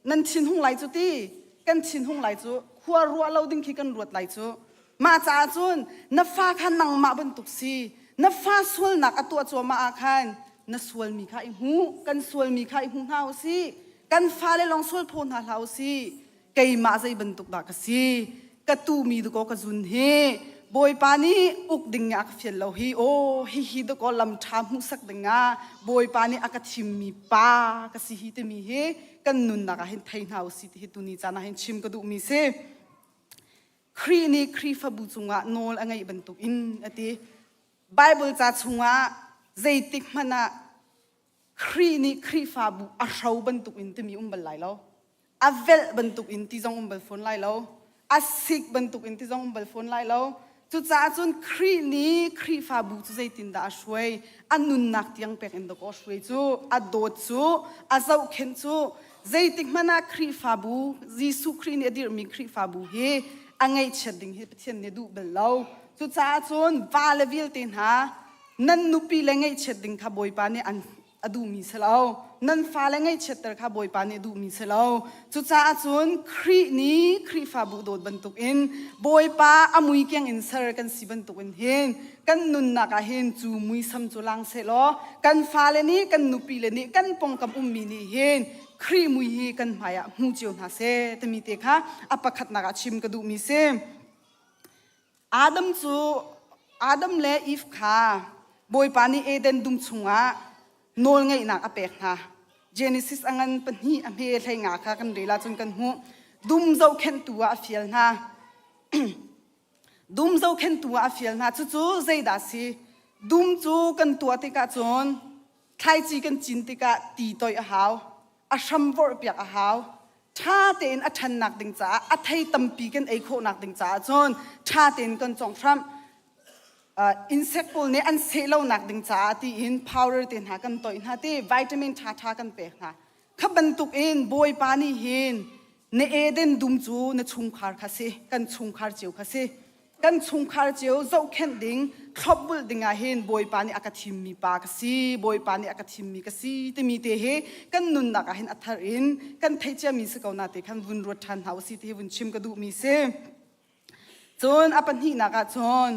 Nan thinhung lai cu ti. Kan thinhung lai cu. Khua ruah lo ding khi kan ruat lai cu. Mah caah cun na fa kha nangmah bantuk si. Na fa sualnak a tuah cuahmah ah khan na sualmi kha i hmu. Kan sualmi kha i hmu hna u sih. Kan fale lawng sual phaw hna hlah u sih. Keimah zei bantuk dah ka si ka tuhmi dakaw ka zun hi Bawipa nih uk ding ah ka fial lo hi aw hihi dakaw lam ṭha hmuhsak ding ah Bawipa nih a ka thimmi pa ka si hi timi hi kan nunnak ah hin thei hna usih ti hi tuni caan ah hin chim ka duhmi si Khrih nih Khrihfabu cungah nawl a ngeih bantuk in a ti Bible ca chungah zeitik hmanh ah Khrih nih Khrihfabu a hro bantuk in timi um bal lai lo. A velh bantuk in ti zong um bal fawn lai lo. A sik bantuk in ti zong um bal fawn lai lo. Cucaah cun Khrih nih Khrihfabu cu zeitindah a hruai? A nunnak tiang pek in dawkaw a hruai cu, a dawt cu, a zohkhenh cu, zeitik hmanh ah Khrihfabu, Jesuh Khrih nih a dirhmi Khrihfabu hi a ngaihchiat ding hi Pathian nih a duh bal lo. Cucaah cun vale vialte hna Nan nupi le ngaihchiat ding kha Bawipa nih an a duhmi si lo. Nan fale ngaihchiatter kha Bawipa nih a duhmi si lo. Cucaah cun Khrih nih Khrihfabu dawt bantukin Bawipa a mui kiang in ser kan si bantukin hin kan nunnak ah hin cu muisam cu lang sehlaw kan fale nih kan nupi le nih kan pongkam ummi nih hin Khrih mui hi kan hmai ah hmu cio hna seh timi te kha a pakhatnak ah chim ka duhmi si. Adam cu Adam le Eve kha Bawipa nih Eden dum chungah nawlngeihnak a pek hna. Genesis a ngan pahnih a hme hlei nga kha kan rel ahcun kan hmuh. Dum zohkhenhtu ah a fial hna. Dum zohkhenhtu ah a fial hna. Cucu zeidah a si? Dum cu kan tuah tikah cun thlaici kan cin tikah ti toih a hau. A hram vorh piak a hau. Ṭha tein a ṭhannak ding caah a thei tampi kan ei khawhnak ding caah cun ṭha tein kan conghhramh. Uh, insect pawl nih an seh lonak ding caah tiin powder te hna kan toih hna ti vitamin ṭhaṭha kan pek hna. Kha bantuk in Bawipa nih hin na Eden dum cu na chungkhar kha si, kan chungkhar cio kha si. Kan chungkhar cio zohkhenh ding, thlopbulh ding ah hin Bawipa nih a ka thimmi pa ka si, Bawipa nih a ka thimmi ka si timi te hi kan nunnak ah hin a thar in kan theih ciami si ko na te khan vun ruat ṭhan hna usih ti hi vun chim ka duhmi si. Cun a pahnihnak ah cun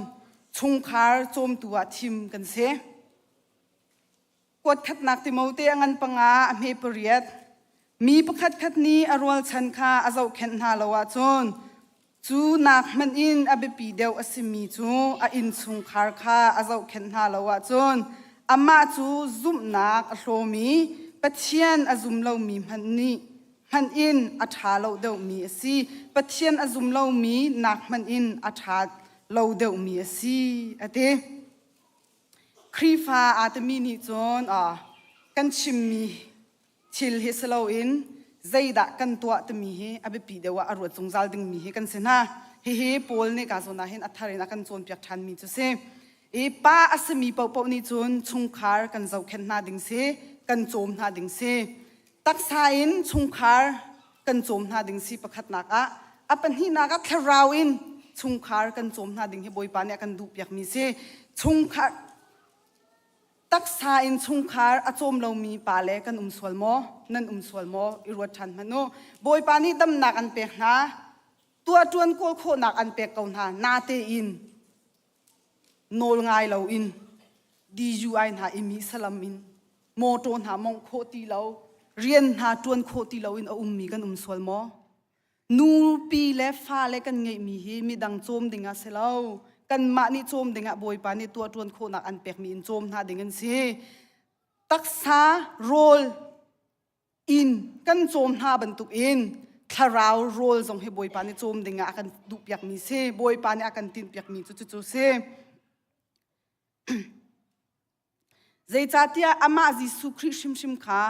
chungkhar cawmtu ah thim kan si. Kuat khatnak Timote a ngan panga a hme pariat. Mi pakhatkhat nih a rualchan kha a zohkhenh hna lo ahcun cu nak hmanh in a biapi deuh a simi cu a innchungkhar kha a zohkhenh hna lo ahcun amah cu zumhnak a hlawmi Pathian a zum lomi hmanh nih hmanh in a ṭha lo deuhmi a si. Pathian a zum lomi nak hmanh in a ṭha lo deuhmi a si, a ti. Khrihfa aa timi nih cun kan chimmi thil hi si loin zeidah kan tuah timi hi a biapi deuh ah a ruat zungzal dingmi hi kan si hna. Hihi Paul nih ka zawn ah hin a thar in a kan cawnpiak ṭhanmi cu si. I pa a simi paohpaoh nih cun chungkhar kan zohkhenh hna ding si, kan cawm hna ding si. Taksa in chungkhar kan cawm hna ding si pakhatnak ah a pahnihnak ah thlarau in chungkhar kan cawm hna ding hi Bawipa nih a kan duhpiakmi si. Chungkhar taksa in chungkhar a cawm lomi pa le kan um sual maw? Nan um sual maw? I ruat ṭhan hmanh u. Bawipa nih damnak an pek hna. Tuah ṭuan kawl khawhnak an pek ko hna. Natein nawl ngai loin DUI hna i mi salam in mawṭaw hna mongh khawh ti lo rian hna ṭuan khawh ti loin a ummi kan um sual maw? Nupi le fale kan ngeihmi hi midang cawm ding ah si lo. Kanmah nih cawm ding ah Bawipa nih tuah ṭuan khawhnak an pekmi in cawm hna ding an si. Taksa rawl in kan cawm hna bantuk in thlarau rawl zong hi Bawipa nih cawm ding ah a kan duhpiakmi si. Bawipa nih a kan tinhpiakmi cu cucu si. Zeicahtiah amah Jesuh Khrih hrimhrim kha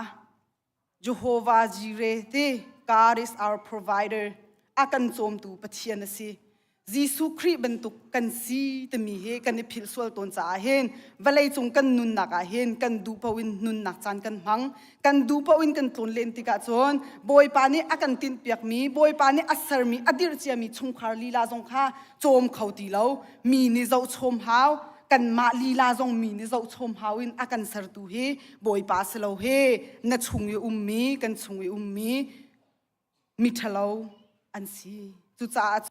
Jehovah Jireh ti God is our provider a kan cawmtu Pathian a si. Jesuh Khrih bantuk kan si timi hi kan i philh sual tawn caah hin vawleicung kan nunnak ah hin kan duh paoh in nunnak caan kan hmang. Kan duh paoh in kan tlawn len tikah cun Bawipa nih a kan tinhpiakmi, Bawipa nih a sermi, a dirh ciami chungkhar lila zong kha cawm kho ti lo. Mi nih zohchom hau, kanmah lila zong mi nih zohchom hau in a kan sertu hi Bawipa si lo hi na chung i ummi, kan chung i ummi miṭhalo an si. Cucaah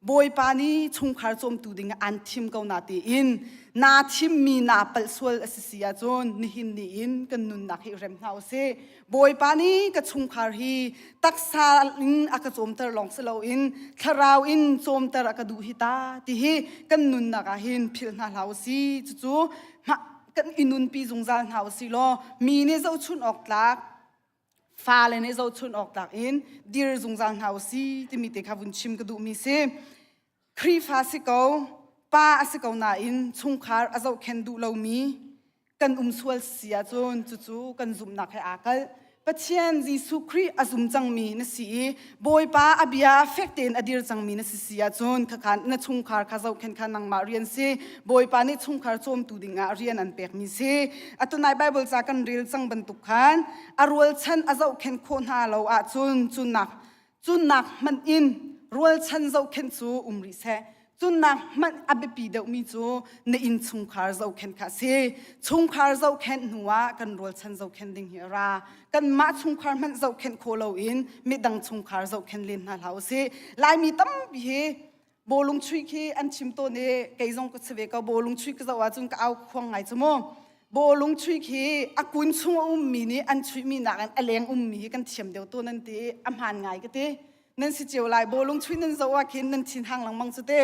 Bawipa nih chungkhar cawmtu ding ah aan thim ko na tiin naa thimmi naa palh sual a si si ahcun nihin ni in kan nunnak hi rem hna usih. Bawipa nih ka chungkhar hi taksa in a ka cawmter lawng si loin thlarau in cawmter a ka duh hi ta ti hi kan nunnak ah hin philh hna hlah usih. Cucu kan i nunpi zungzal hna usih law mi nih zohchunh awk tlak fale nih zohchunh awk tlak in dir zungzal hna u si timi te kha vun chim ka duhmi si. Khrihfa si ko, pa a si ko nain chungkhar a zohkhen duh lomi kan um sual si ahcun cucu kan zumhnak he aa kalh. Pathian Jesuh Khrih a zum cangmi na si i Bawipa a bia fek tein a dir cangmi na si si ahcun khakha na chungkhar kha zohkhen kha nangmah rian si. Bawipa nih chungkhar cawmtu dingah rian an pekmi si. Atunai Bible ca kan rel cang bantuk khan a rualchan a zohkhenh khawh hna lo ahcun cunak cunak hmanh in rualchan zohkhenh cu um rih seh. Cunak hmanh a biapi deuhmi cu na innchungkhar zohkhenh kha a si. Chungkhar zohkhenh hnuah kan rualchan zohkhenh ding hi a ra. Kanmah chungkhar hmanh zohkhenh khawh loin midang chungkhar zohkhenh len hna hlah usih. Laimi tampi hi bawlung chuih khi an chim tawn i kei zong ka si ve ko bawlung chuih ka zoh ahcun ka au khuang ngai cu mu bawlung chuih khi a kun chung a ummi nih an chuihmi nakin a leng ummi hi kan thiam deuh tawn an ti i a hmaan ngai ka ti nan si cio lai bawlung chuih nan zoh ah khin nan thin hang lengmang cu te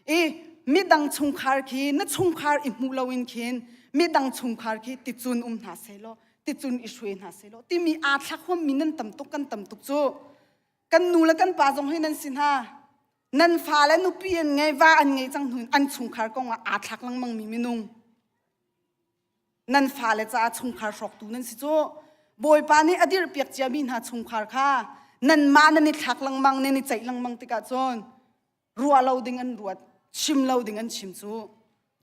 i midang chungkhar khi na chungkhar i hmuh loin khin midang chungkhar khi ticun um hna seh law ticun i hruai hna seh law timi aa thlak huammi nan tam tuk kan tam tuk cu kan nu le kan pa zong hi nan si hna nan fale nupi an ngei va an ngei cang hnu in an chungkhar kong ah aa thlak lengmang mi minung nan fale caah chungkhar hrawktu nan si cu. Bawipa nih a dirhpiak ciami hna chungkhar kha nanmah nan i thlak lengmang nan i ceih lengmang tikah cun ruah lo ding an ruat chim lo ding an chim cu.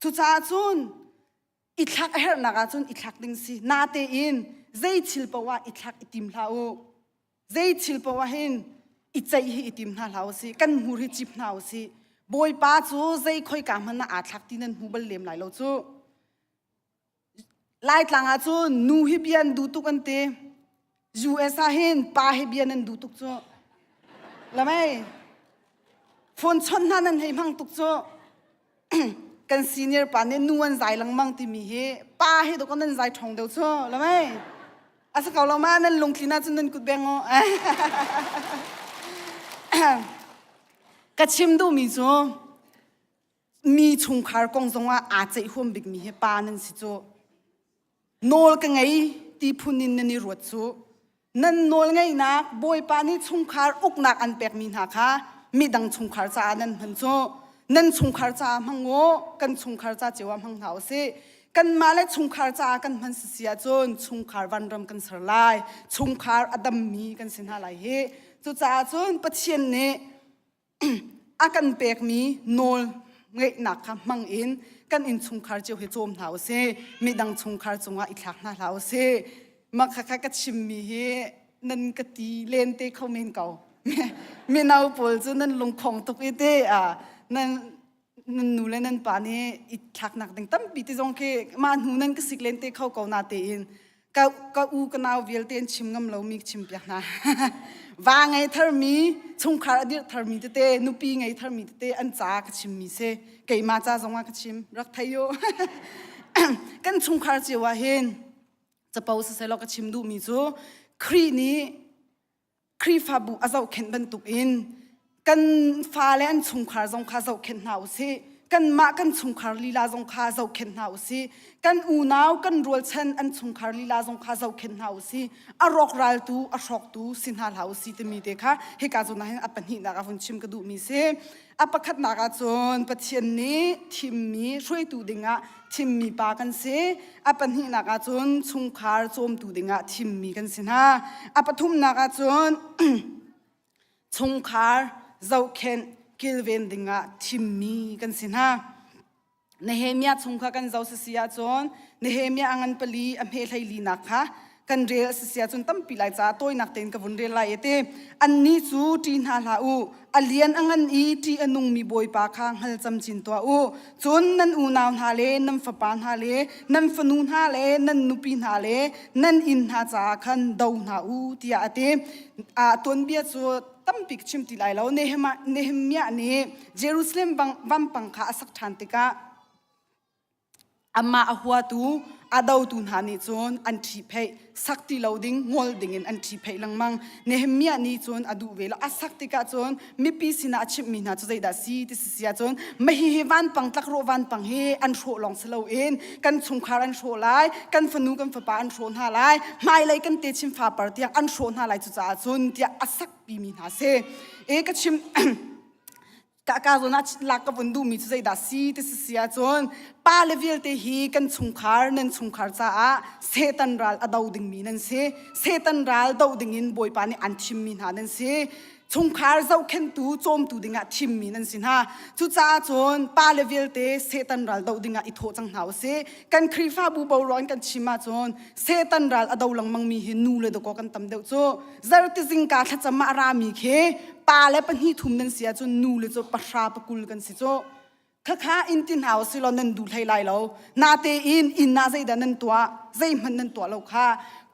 Cucaah cun i thlak a herhnak ahcun i thlak ding si. Natein zei thil poah i thlak i tim hlah u. Zei thil poah hin i ceih hi i tim hna hlah u sih. Kan hmur hi cip hna u sih. Bawipa cu zei khoika hmanh ah aa thlak ti nan hmu bal lem lai lo cu. Laitlang ah cun nu hi bia an duh tuk an ti. US ah hin pa hi bia nan duh tuk cu. Lamei. Phone chawnh hna nan hei hmang tuk cu. Kan senior pa nih nu an zai lengmang timi hi pa hi dawk nan zai ṭhong deuh cu. Lamei. A si ko lo ma nan lungtlin ahcun nan kut beng u. Ka chim duhmi cu mi chungkhar kong zongah aa ceih huam bikmi hi pa nan si cu. Nawl ka ngei ti phun in nan i ruat cu. Nan nawl ngeihnak Bawipa nih chungkhar uknak an pekmi hna kha midang chungkhar caah nan hman cu. Nan chungkhar caah hmang u, kan chungkhar ca cio ah hmang hna u sih. Kanmah le chungkhar caah kan hman sisi ahcun chungkhar vanram kan ser lai. Chungkhar a dammi kan si hna lai hi. Cucaah cun Pathian nih a kan pekmi nawl ngeihnak kha hmang in kan innchungkhar cio hi cawm hna usih. Midang chungkhar cungah i thlak hna hlah usih. Mah khakha ka chimmi hi nan ka ti len te kho men ko. Mino pawl cu nan lungkhong tuk i te nan nan nu le nan pa nih i thlaknak ding tampi ti zong khi mah hnu nan ka sik len te kho ko na tein ka ka u ka nau vialte an chim ngam lomi chim piak hna. Va ngei tharmi chungkhar a dirh tharmi tete nupi ngei tharmi tete an ca ka chimmi si. Keimah ca zongah ka chim rak thei u. Kan chungkhar cio ah hin capo siselaw ka chim duhmi cu Khrih nih Khrihfabu a zohkhenh bantukin kan fale an chungkhar zong kha zohkhenh hna u sih. Kanmah kan chungkhar lila zong kha zohkhenh hna u sih. Kan unau kan rualchan an chungkhar lila zong kha zohkhenh hna u sih. A rawkraltu a hrawktu si hna hlah u sih timi te kha hika zawn ah hin a pahnihnak ah vun chim ka duhmi si. A pakhatnak ah cun Pathian nih thimmi hruaitu dingah thimmi pa kan si. A pahnihnak ah cun chungkhar cawmtu dingah thimmi kan si hna. A pathumnak ah cun chungkhar zohkhenh kilven dingah thimmi kan si hna. Nehemiah chung kha kan zoh sisi ahcun Nehemiah a ngan pali a hme hlei linak kha kan rel a sisi ahcun tampi lai caah tawinak tein ka vun rel lai i ti annih cu ṭih hna hlah u a lian a ngan i ṭih a nungmi Bawipa kha hngal camcin tuah u cun nan unau hna le nan fapa hna le nan fanu hna le nan nupi hna le nan inn hna caah khan do hna u tiah a ti. A tuanbia cu tampi ka chim ti lai lo. Nehemiah nih Jerusalem vampang kha a sak ṭhan tikah amah a huatu a dotu hna nih cun an ṭhihpheih sak ti lo ding ngol dingin an ṭhihpheih lengmang. Nehemiah nih cun a duh ve lo. A sak tikah cun mipi sinah a chimhmi hna cu zeidah si ti si ahcun mahi hi vanpang tlakrawh vanpang hi an hrawh lawng si loin kan chungkhar an hrawh lai, kan fanu kan fapa an hrawh hna lai, hmailei kan techin fapar tiang an hrawh hna lai cucaah cun tiah a sakpimi hna si. E ka chim ka ka zawn ah lak ka vun duhmi cu zeidah si ti si si ahcun pa le vialte hi kan chungkhar nan chungkhar caah Satan ral a do dingmi nan si. Satan ral do dingin Bawipa nih an thimmi hna nan si. Chungkhar zohkhenhtu cawmtu dingah thimmi nan si hna. Cucaah cun pa le vialte Satan ral do dingah i thawh cang hna usih. Kan Khrihfabu boruak in kan chim ahcun Satan ral a do lengmangmi hi nu le dawkaw kan tam deuh cu. Zarhte zingka thlacam ah a rami khi pa le pahnih thum nan si ahcun nu le cu pahra pakul kan si cu. Khakha in ti hna usih law nan duh hlei lai lo. Natein inn ah zeidah nan tuah? Zeihmanh nan tuah lo kha.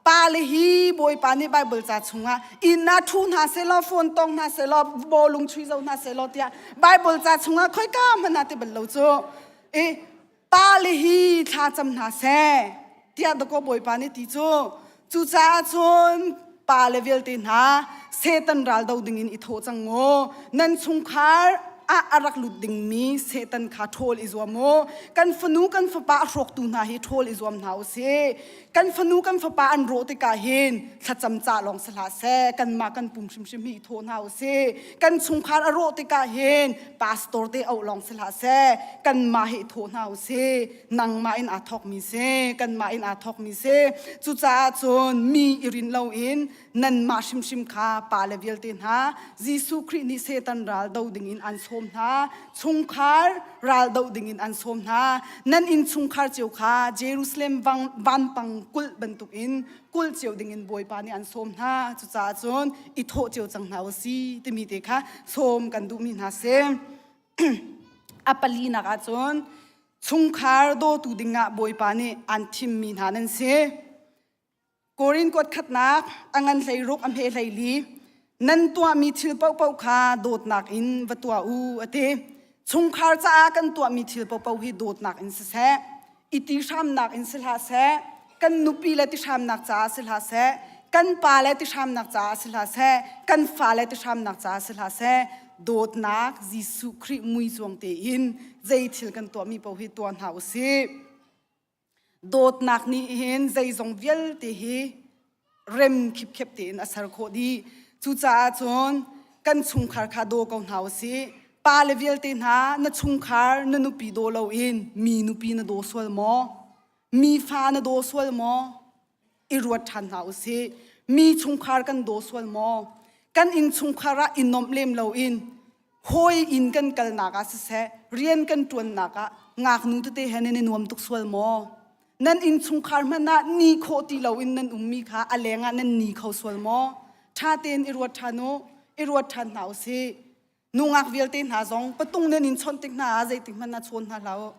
Pa le hi Bawipa nih Bible ca chungah inn ah ṭhu hna sehlaw, phone tong hna sehlaw, bawlung chui zo hna sehlaw tiah Bible ca chungah khoika hmanh ah ti bal lo cu. I pa le hi thla cam hna seh tiah dakaw Bawipa nih ti cu. Cucaah cun pa le vialte hna Satan ral do dingin i thawh cang u. Nan chungkhar ah a rak lut dingmi Satan kha ṭhawl i zuam u. Kan fanu kan fapa a hrawktu hna hi ṭhawl i zuam hna u sih. Kan fanu kan fapa an rawh tikah hin thlacam ca lawng si hlah seh, kanmah kan pum hrimhrim hi i thawh hna u sih. Kan chungkhar a rawh tikah hin pastor te auh lawng si hlah seh, kanmah hi i thawh hna u sih. Nangmah in aa thawkmi si, kanmah in aa thawkmi si. Cucaah cun mi i rin loin nanmah hrimhrim kha pale vialte hna Jesuh Khrih nih Satan ral do dingin an sawm hna chungkhar ral do dingin an sawm hna nan inn chungkhar cio kha Jerusalem vanpang kulh bantukin kulh cio dingin Bawipa nih an sawm hna cucaah cun i thawh cio cang hna u si timi te kha sawm kan duhmi hna si a palinak ah cun chungkhar dawtu dingah Bawipa nih an thimmi hna nan si Korin kuat khatnak a ngan hleiruk a hme hleili nan tuahmi thil paohpaoh kha dawtnak in va tuah u a ti. Chungkhar caah kan tuahmi thil paohpaoh hi dawtnak in siseh, i ti hramnak in si hlah seh, kan nupi le ti hramnak caah si hlah seh, kan pa le ti hramnak caah si hlah seh, kan fa le ti hramnak caah si hlah seh, dawtnak Jesuh Khrih mui cuang tein zei thil kan tuahmi paoh hi tuah hna u sih. Dawtnak nih hin zeizong vialte hi rem khipkhep tein a ser khawh dih. Cucaah cun kan chungkhar kha daw ko hna u sih. Pa le vialte hna na chungkhar na nupi daw loin mi nupi na daw sual maw? Mi fa na daw sual maw? I ruat ṭhan hna u sih. Mi chungkhar kan daw sual maw? Kan innchungkhar ah i nuamh lem loin hawi inn kan kalnak ah siseh rian kan ṭuannak ah ngaknu tete he nan i nuam tuk sual maw nan innchungkhar hmanh ah ni khawh ti loin nan ummi kha a leng ah nan ni kho sual maw ṭha tein i ruat ṭhan u i ruat ṭhan hna u sih nungak vialte hna zong patung nan in chawnh tik hna ah zeitik hmanh ah chawn hna hlah u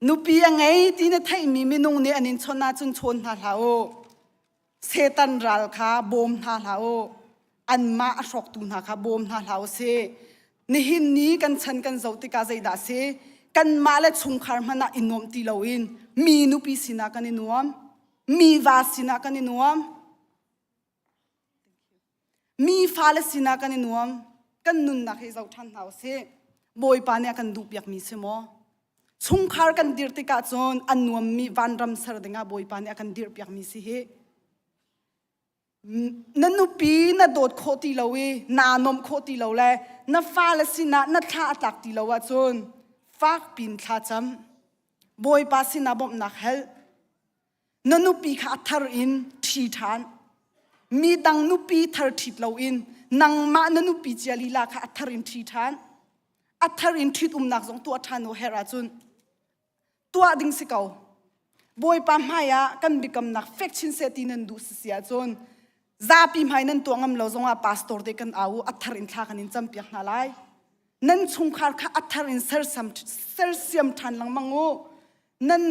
nupi a ngei ti na theihmi minung nih an in chawnh ahcun chawn hna hlah u Satan ral kha bawm hna hlah u. Anmah a hrawktu hna kha bawm hna hlah u sih. Nihin ni kan chan kan zoh tikah zeidah a si? Kanmah le chungkhar hmanh ah i nuam ti loin mi nupi sinah kan i nuam. Mi va sinah kan i nuam. Mi fale sinah kan i nuam. Kan nunnak hi zoh ṭhan hna u sih. Bawipa nih a kan duhpiakmi si maw? Chungkhar kan dir tikah cun a nuammi vanram ser dingah Bawipa nih a kan dirhpiakmi si hi. Na nupi na dawt khawh ti lo i naa nuamh khawh ti lo le na fale sinah na thla a tlak ti lo ahcun fak pin thla cam. Bawipa sinah bawmhnak hel. Na nupi kha a thar in ṭhi ṭhan. Mi dang nupi thar ṭhit loin nangmah na nupi cia lila kha a thar in ṭhi ṭhan. A thar in ṭhit umnak zong tuah ṭhan u herh ahcun tuah ding si ko. Bawipa hmai ah kan biakamnak fek chin seh ti nan duh si si ahcun zapi hmai nan tuah ngam lo zongah pastor te kan au a thar in thla kan in campiak hna lai. Nan chungkhar kha a thar in sersam sersiam ṭhan lengmang u. Nan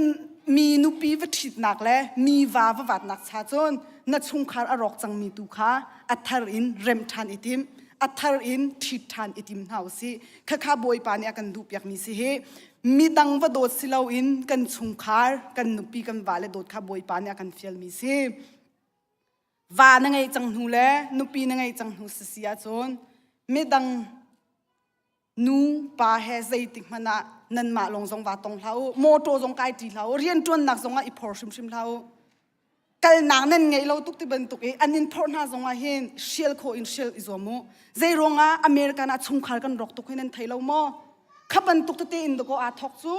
mi nupi va ṭhitnak le mi va va vatnak cha cun na chungkhar a rawk cangmi tu kha a thar in rem ṭhan i tim a thar in ṭhit ṭhan i tim hna u sih khakha Bawipa nih a kan duhpiakmi si hi midang va dawt si loin kan chungkhar kan nupi kan vale dawt kha Bawipa nih a kan fialmi si va na ngei cang hnu le nupi na ngei cang hnu si si ahcun midang nu pa he zeitik hmanh ah nanmah lawng zong va tong hlah u motor zong kai ṭi hlah u rianṭuannak zong ah i phor hrimhrim hlah u kalnak nan ngeih lo tuk ti bantuk i an in phorh hna zong ah hin hrial khawh in hrial i zuam u zei ruangah American ah chungkhar kan rawk tuk hi nan thei lo maw kha bantuk tete in dakaw aa thawk cu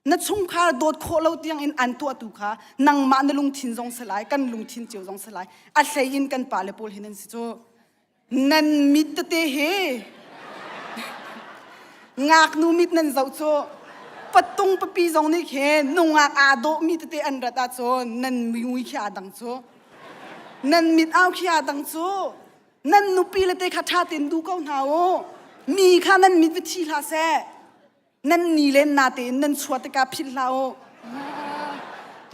na chungkhar dawt khawh lo tiang in an tuahtu kha nangmah na lungthin zong si lai kan lungthin cio zong si lai a hlei in kan pale pawl hi nan si cu nan mit tete he ngaknu mit nan zoh cu patung papi zong nih khin nungak aa dawhmi tete an rat ahcun nan mui khi aa dang cu nan mit au khi aa dang cu nan nupi le te kha ṭha tein duh ko hna u mi kha nan mit va thi hlah seh Nan ni len na tein nan chuah tikah philh hlah u.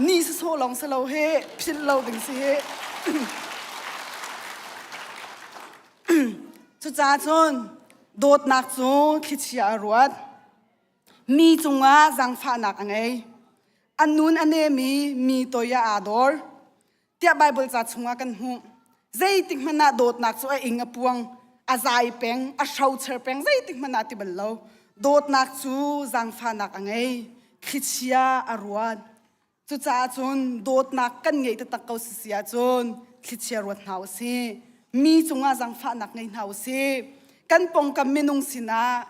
Ni sawsawh lawng si lo he philh lo ding si hi. Cucaah cun dawtnak cu thlichia a ruat. Mi cungah zaangfahnak a ngei. A nun a nem i mi toi ah aa dor. Tiah Baibal ca chungah kan hmuh. Zeitik hmanh ah dawtnak cu a ing a puang, a zai peng, a hrocer peng, zeitik hmanh ah ti bal lo. Dawtnak cu zaangfahnak a ngei, thlichia a ruat. Cucaah cun dawtnak kan ngeih taktak ko si si ahcun thlichia ruat hna u sih. Mi cungah zaangfahnak ngei hna u sih. Kan pongkam minung sinah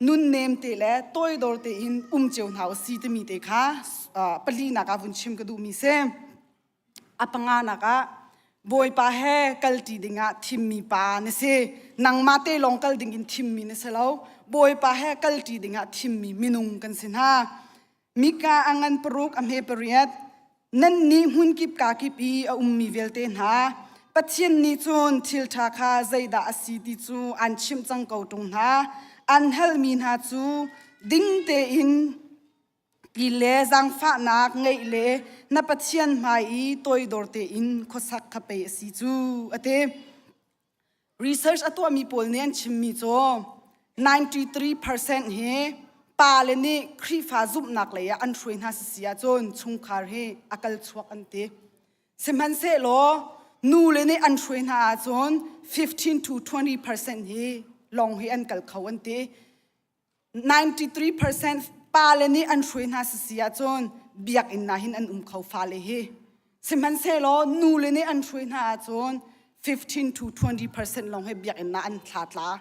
nunnem te le toidor tein um cio hna u si timi te kha palinak ah vun chim ka duhmi si. A panganak ah Bawipa he kalṭi dingah thimmi pa na si. Nangmah te lawng kal dingin thimmi na si lo. Bawipa he kalṭi dingah thimmi minung kan si hna. Mika a ngan paruk a hme pariat nannih hmunkip kakip i a ummi vialte hna Pathian nih cun thil ṭha kha zeidah a si ti cu an chimh cang ko ṭung hna. An halmi hna cu ding tein ti le zaangfahnak ngeih le na Pathian hmai i toidor tein khuasak kha pei a si cu a ti. Research a tuahmi pawl nih an chimmi cu 93% hi pale nih Khrihfa zumhnak lei ah an hruai hna sisi ahcun chungkhar hi a kal chuak an ti. Sihmanhsehlaw nule nih an hruai hna ahcun 15 to 20% hi lawng hi an kal kho an ti. 93% pale nih an hruai hna sisi ahcun biakinn ah hin an um kho fale hi. Sihmanhsehlaw nule nih an hruai hna ahcun 15 to 20% lawng hi biakinn ah an thla tla.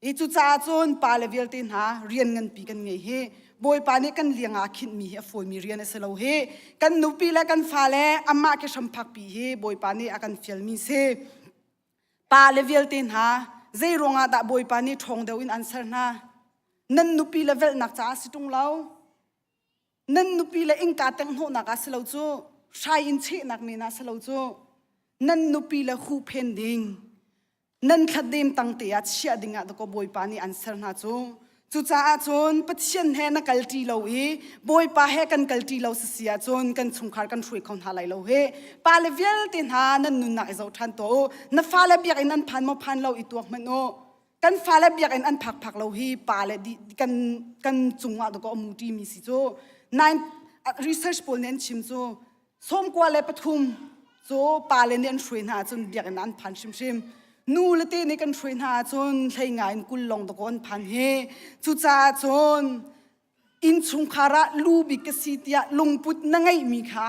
I cucaah cun pale vialte hna rian nganpi kan ngei hi. Bawipa nih kan liang ah khinhmi hi a fawimi rian a si lo hi. Kan nupi le kan fale amah ke hram phakpi hi Bawipa nih a kan fialmi si. Pa le vialte hna, zei ruangah dah Bawipa nih ṭhawng deuh in an ser hna? Nan nupi le velhnak caah si ṭung lo. Nan nupi le innka tenghnawhnak ah si lo cu, hrai in chehnak men ah si lo cu. Nan nupi le huhphen ding, nan thladem tangte ah chiah ding ah dakaw Bawipa nih an ser hna cu. Cucaah cun Pathian he na kalṭi lo i Bawipa he kan kalṭi lo sisi ahcun kan chungkhar kan hruai kho hna lai lo hi. Pale vialte hna nan nunnak i zoh ṭhan tuah u. Na fale biakinn an phan maw phan lo i tuak hmanh u. Kan fale biakinn an phak phak lo hi pale di, kan, kan cungah dakaw a muṭi mi si cu. Nine, research pawl nih an chim cu 93 cu pale nih an hruai hna ahcun biakinn ah an phan hrimhrim. Nu le te nih kan hruai hna ahcun hlei nga in 20 lawng dakaw an phan hi. Cucaah cun innchungkhar ah lu bik ka si tiah lungput na ngeihmi kha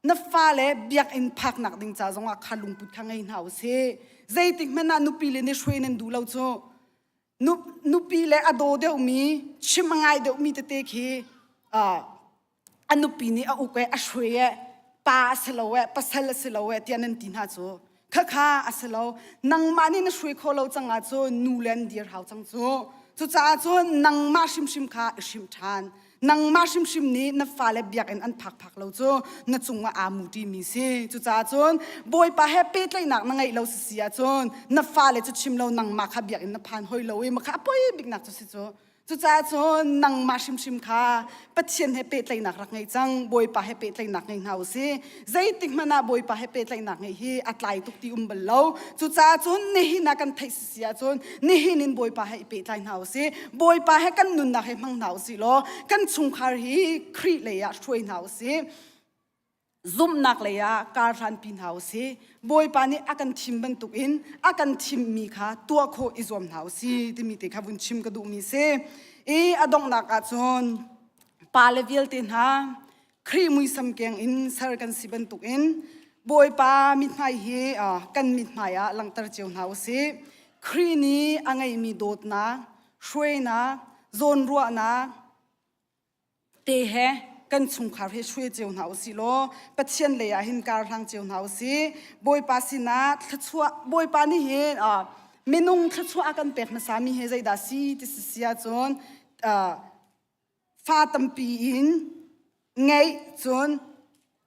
na fale biakinn phaknak ding ca zongah kha lungput kha ngei hna usih. Zeitik hmanh ah nupi le nih hruai nan duh lo cu nupi le a daw deuhmi chim a ngai deuhmi tete khi a nupi nih a uk e a hruai e pa a si lo e pasal a si lo e tiah nan ti hna cu khakha a si lo nangmah nih na hruai kho lo cang ahcun nu le an dir hau cang cu cucaah cun nangmah hrimhrim kha i hrimh ṭhan nangmah hrimhrim nih na fale biakinn an phak phak lo cu na cungah aa muṭi mi si cucaah cun bawipa he pehtlaihnak na ngeih lo si si ahcun na fale cu chim lo nangmah kha biakinn na phan hoi lo i makha a poi biknak cu si cu Cucaah cun nangmah hrimhrim kha Pathian he pehtlaihnak rak ngei cang, Bawipa he pehtlaihnak ngei hna u sih. Zeitik hmanh ah Bawipa he pehtlaihnak ngeih hi a tlai tuk ti um bal lo. Cucaah cun nihin ah kan theih sisi ahcun nihin in Bawipa he i pehtlai hna u sih. Bawipa he kan nunnak he hmang hna u sih law kan chungkhar hi Khrih lei ah hruai hna u sih. Zumhnak lei ah kar hlanpi hna u sih. Bawipa nih a kan thim bantukin a kan thimmi kha tuah khawh i zuam hna u sih timi te kha vun chim ka duhmi si. I a donghnak ah cun pale vialte hna Khrih muisam keng in ser kan si bantukin Bawipa mithmai hi kan mithmai ah langhter cio hna u sih. Khrih nih a ngeihmi dawtnak, hruainak, zawnruahnak, te he kan chungkhar he hruai cio hna usih law Pathian lei ah hin kar hlang cio hna usih. Bawipa sinah thluachuah Bawipa nih hin minung thluachuah a kan pek hmasa mi he zeidah si ti si si ahcun fa tampi in ngeih cun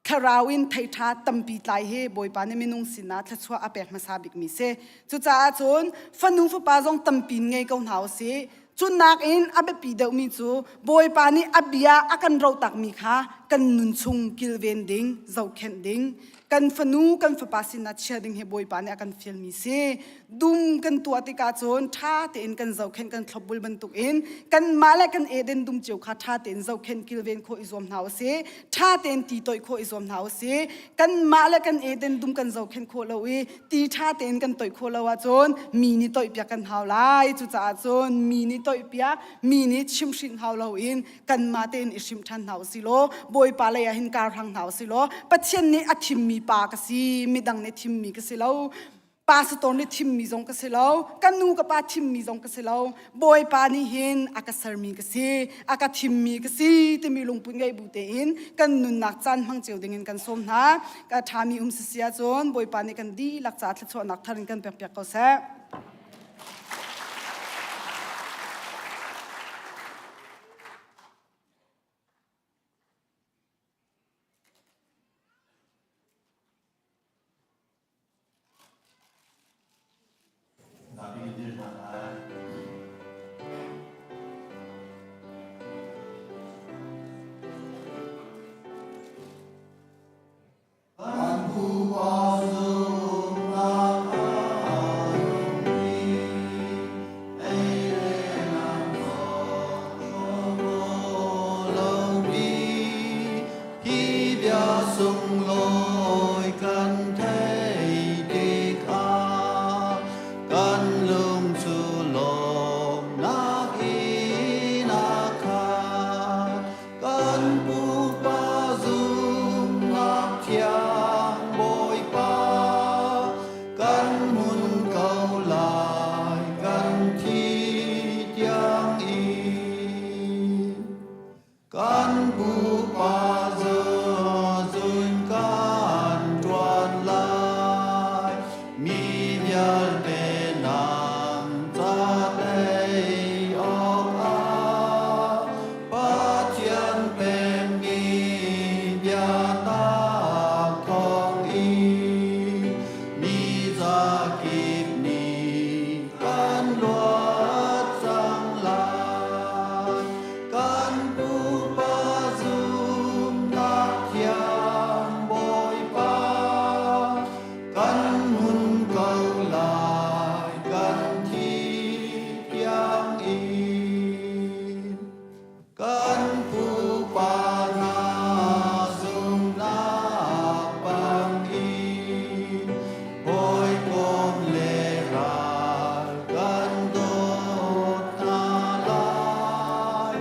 thlarau in theiṭha tampi tlai hi Bawipa nih minung sinah thluachuah a pek hmasa bikmi si. Cucaah cun fanu fapa zong tampi in ngei ko hna usih. Cu nakin a biapi deuhmi cu Bawipa nih a bia a kan rotakmi kha kan nun chung kilven ding, zohkhenh ding, kan fanu kan fapa sinah chia ding hi Bawipa nih a kan fialmi si. Dum kan tuah tikah cun ṭha tein kan zohkhenh kan thlopbul bantukin kanmah le kan Eden dum cio kha ṭha tein zohkhenh kilven khawh i zuam hna usih. Ṭha tein ti toih khawh i zuam hna usih. Kanmah le kan Eden dum kan zohkhenh khawh lo i ti ṭha tein kan toih khawh lo ahcun mi nih toihpiak kan hau lai. Cucaah cun mi nih toihpiak, mi nih chimhhrinh hau loin kanmah tein i hrimh ṭhan hna usih law Bawipa lei ah hin kar hrang hna usih law Pathian nih a thimmi pa ka si, midang nih thimmi ka si lo. Pastor nih thimmi zong ka si lo, ka nu ka pa thimmi zong ka si lo. Bawipa nih hin a ka sermi ka si, a ka thimmi ka si timi lungput ngei bu tein kan nunnak caan hmang cio dingin kan sawm hna. Ka ṭhami um si si ahcun Bawipa nih kan dihlak caah thluachuahnak thar in kan pekpiak ko seh.
Kan pupa zumnak ah lungpi ei le nak thawng lomi hi bia sunglawi kan theih tikah kan lung cu lawmnak in a khat. Kan pupa zumnak thiang Bawipa, kan hmun ko lai kan thi tiang in. Kan pupa zun kan ṭuan lai, mi vialte nang ca tei awkah Pathian pekmi biatak thawngin mi zakip nih kan luat cang lai. Kan pupa zumnak thiang Bawipa, kan hmun ko lai kan thi tiang in. Kan pupa hna zumnak bangin, hawikom le ral kan dawt hna lai,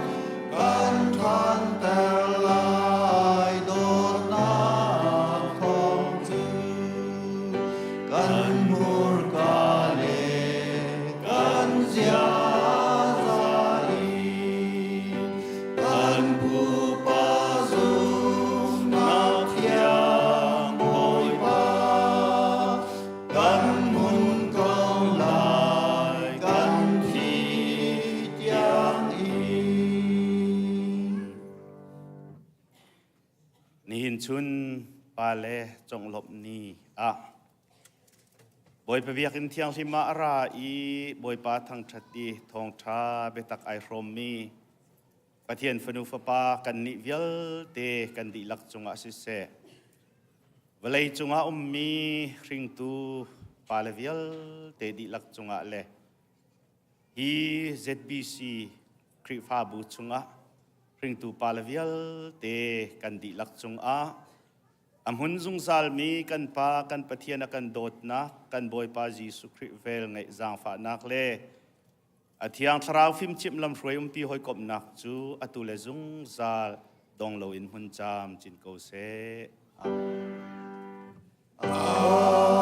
kan ṭhanter lai dawtnak thawng cu kan hmurka le kan ziaza in kan pupa zumnak thiang Bawipa kan hmun ko lai kan thi tiang in.
Nihin chun pale conglawmh ni ah Bawipa biakinn thianghlim ah a ra i Bawipa thangṭhat i thawngṭha biatak ai hrawmmi Pathian fanu fapa kannih vialte kan dihlak cungah siseh, vawlei cungah ummi hringtu pale vialte dihlak cungah le hi ZBC Khrihfabu chungah hringtu pale vialte kan dihlak cungah a hmun zungzalmi kan Pa kan Pathian a kan dawtnak kan Bawipa Jesuh Khrih vel ngeih zaangfahnak le a Thiang Thlarau fimchimh lamhruai umpi hawikomhnak cu atu le zungzal dong loin hmun caam cin ko seh. Amen.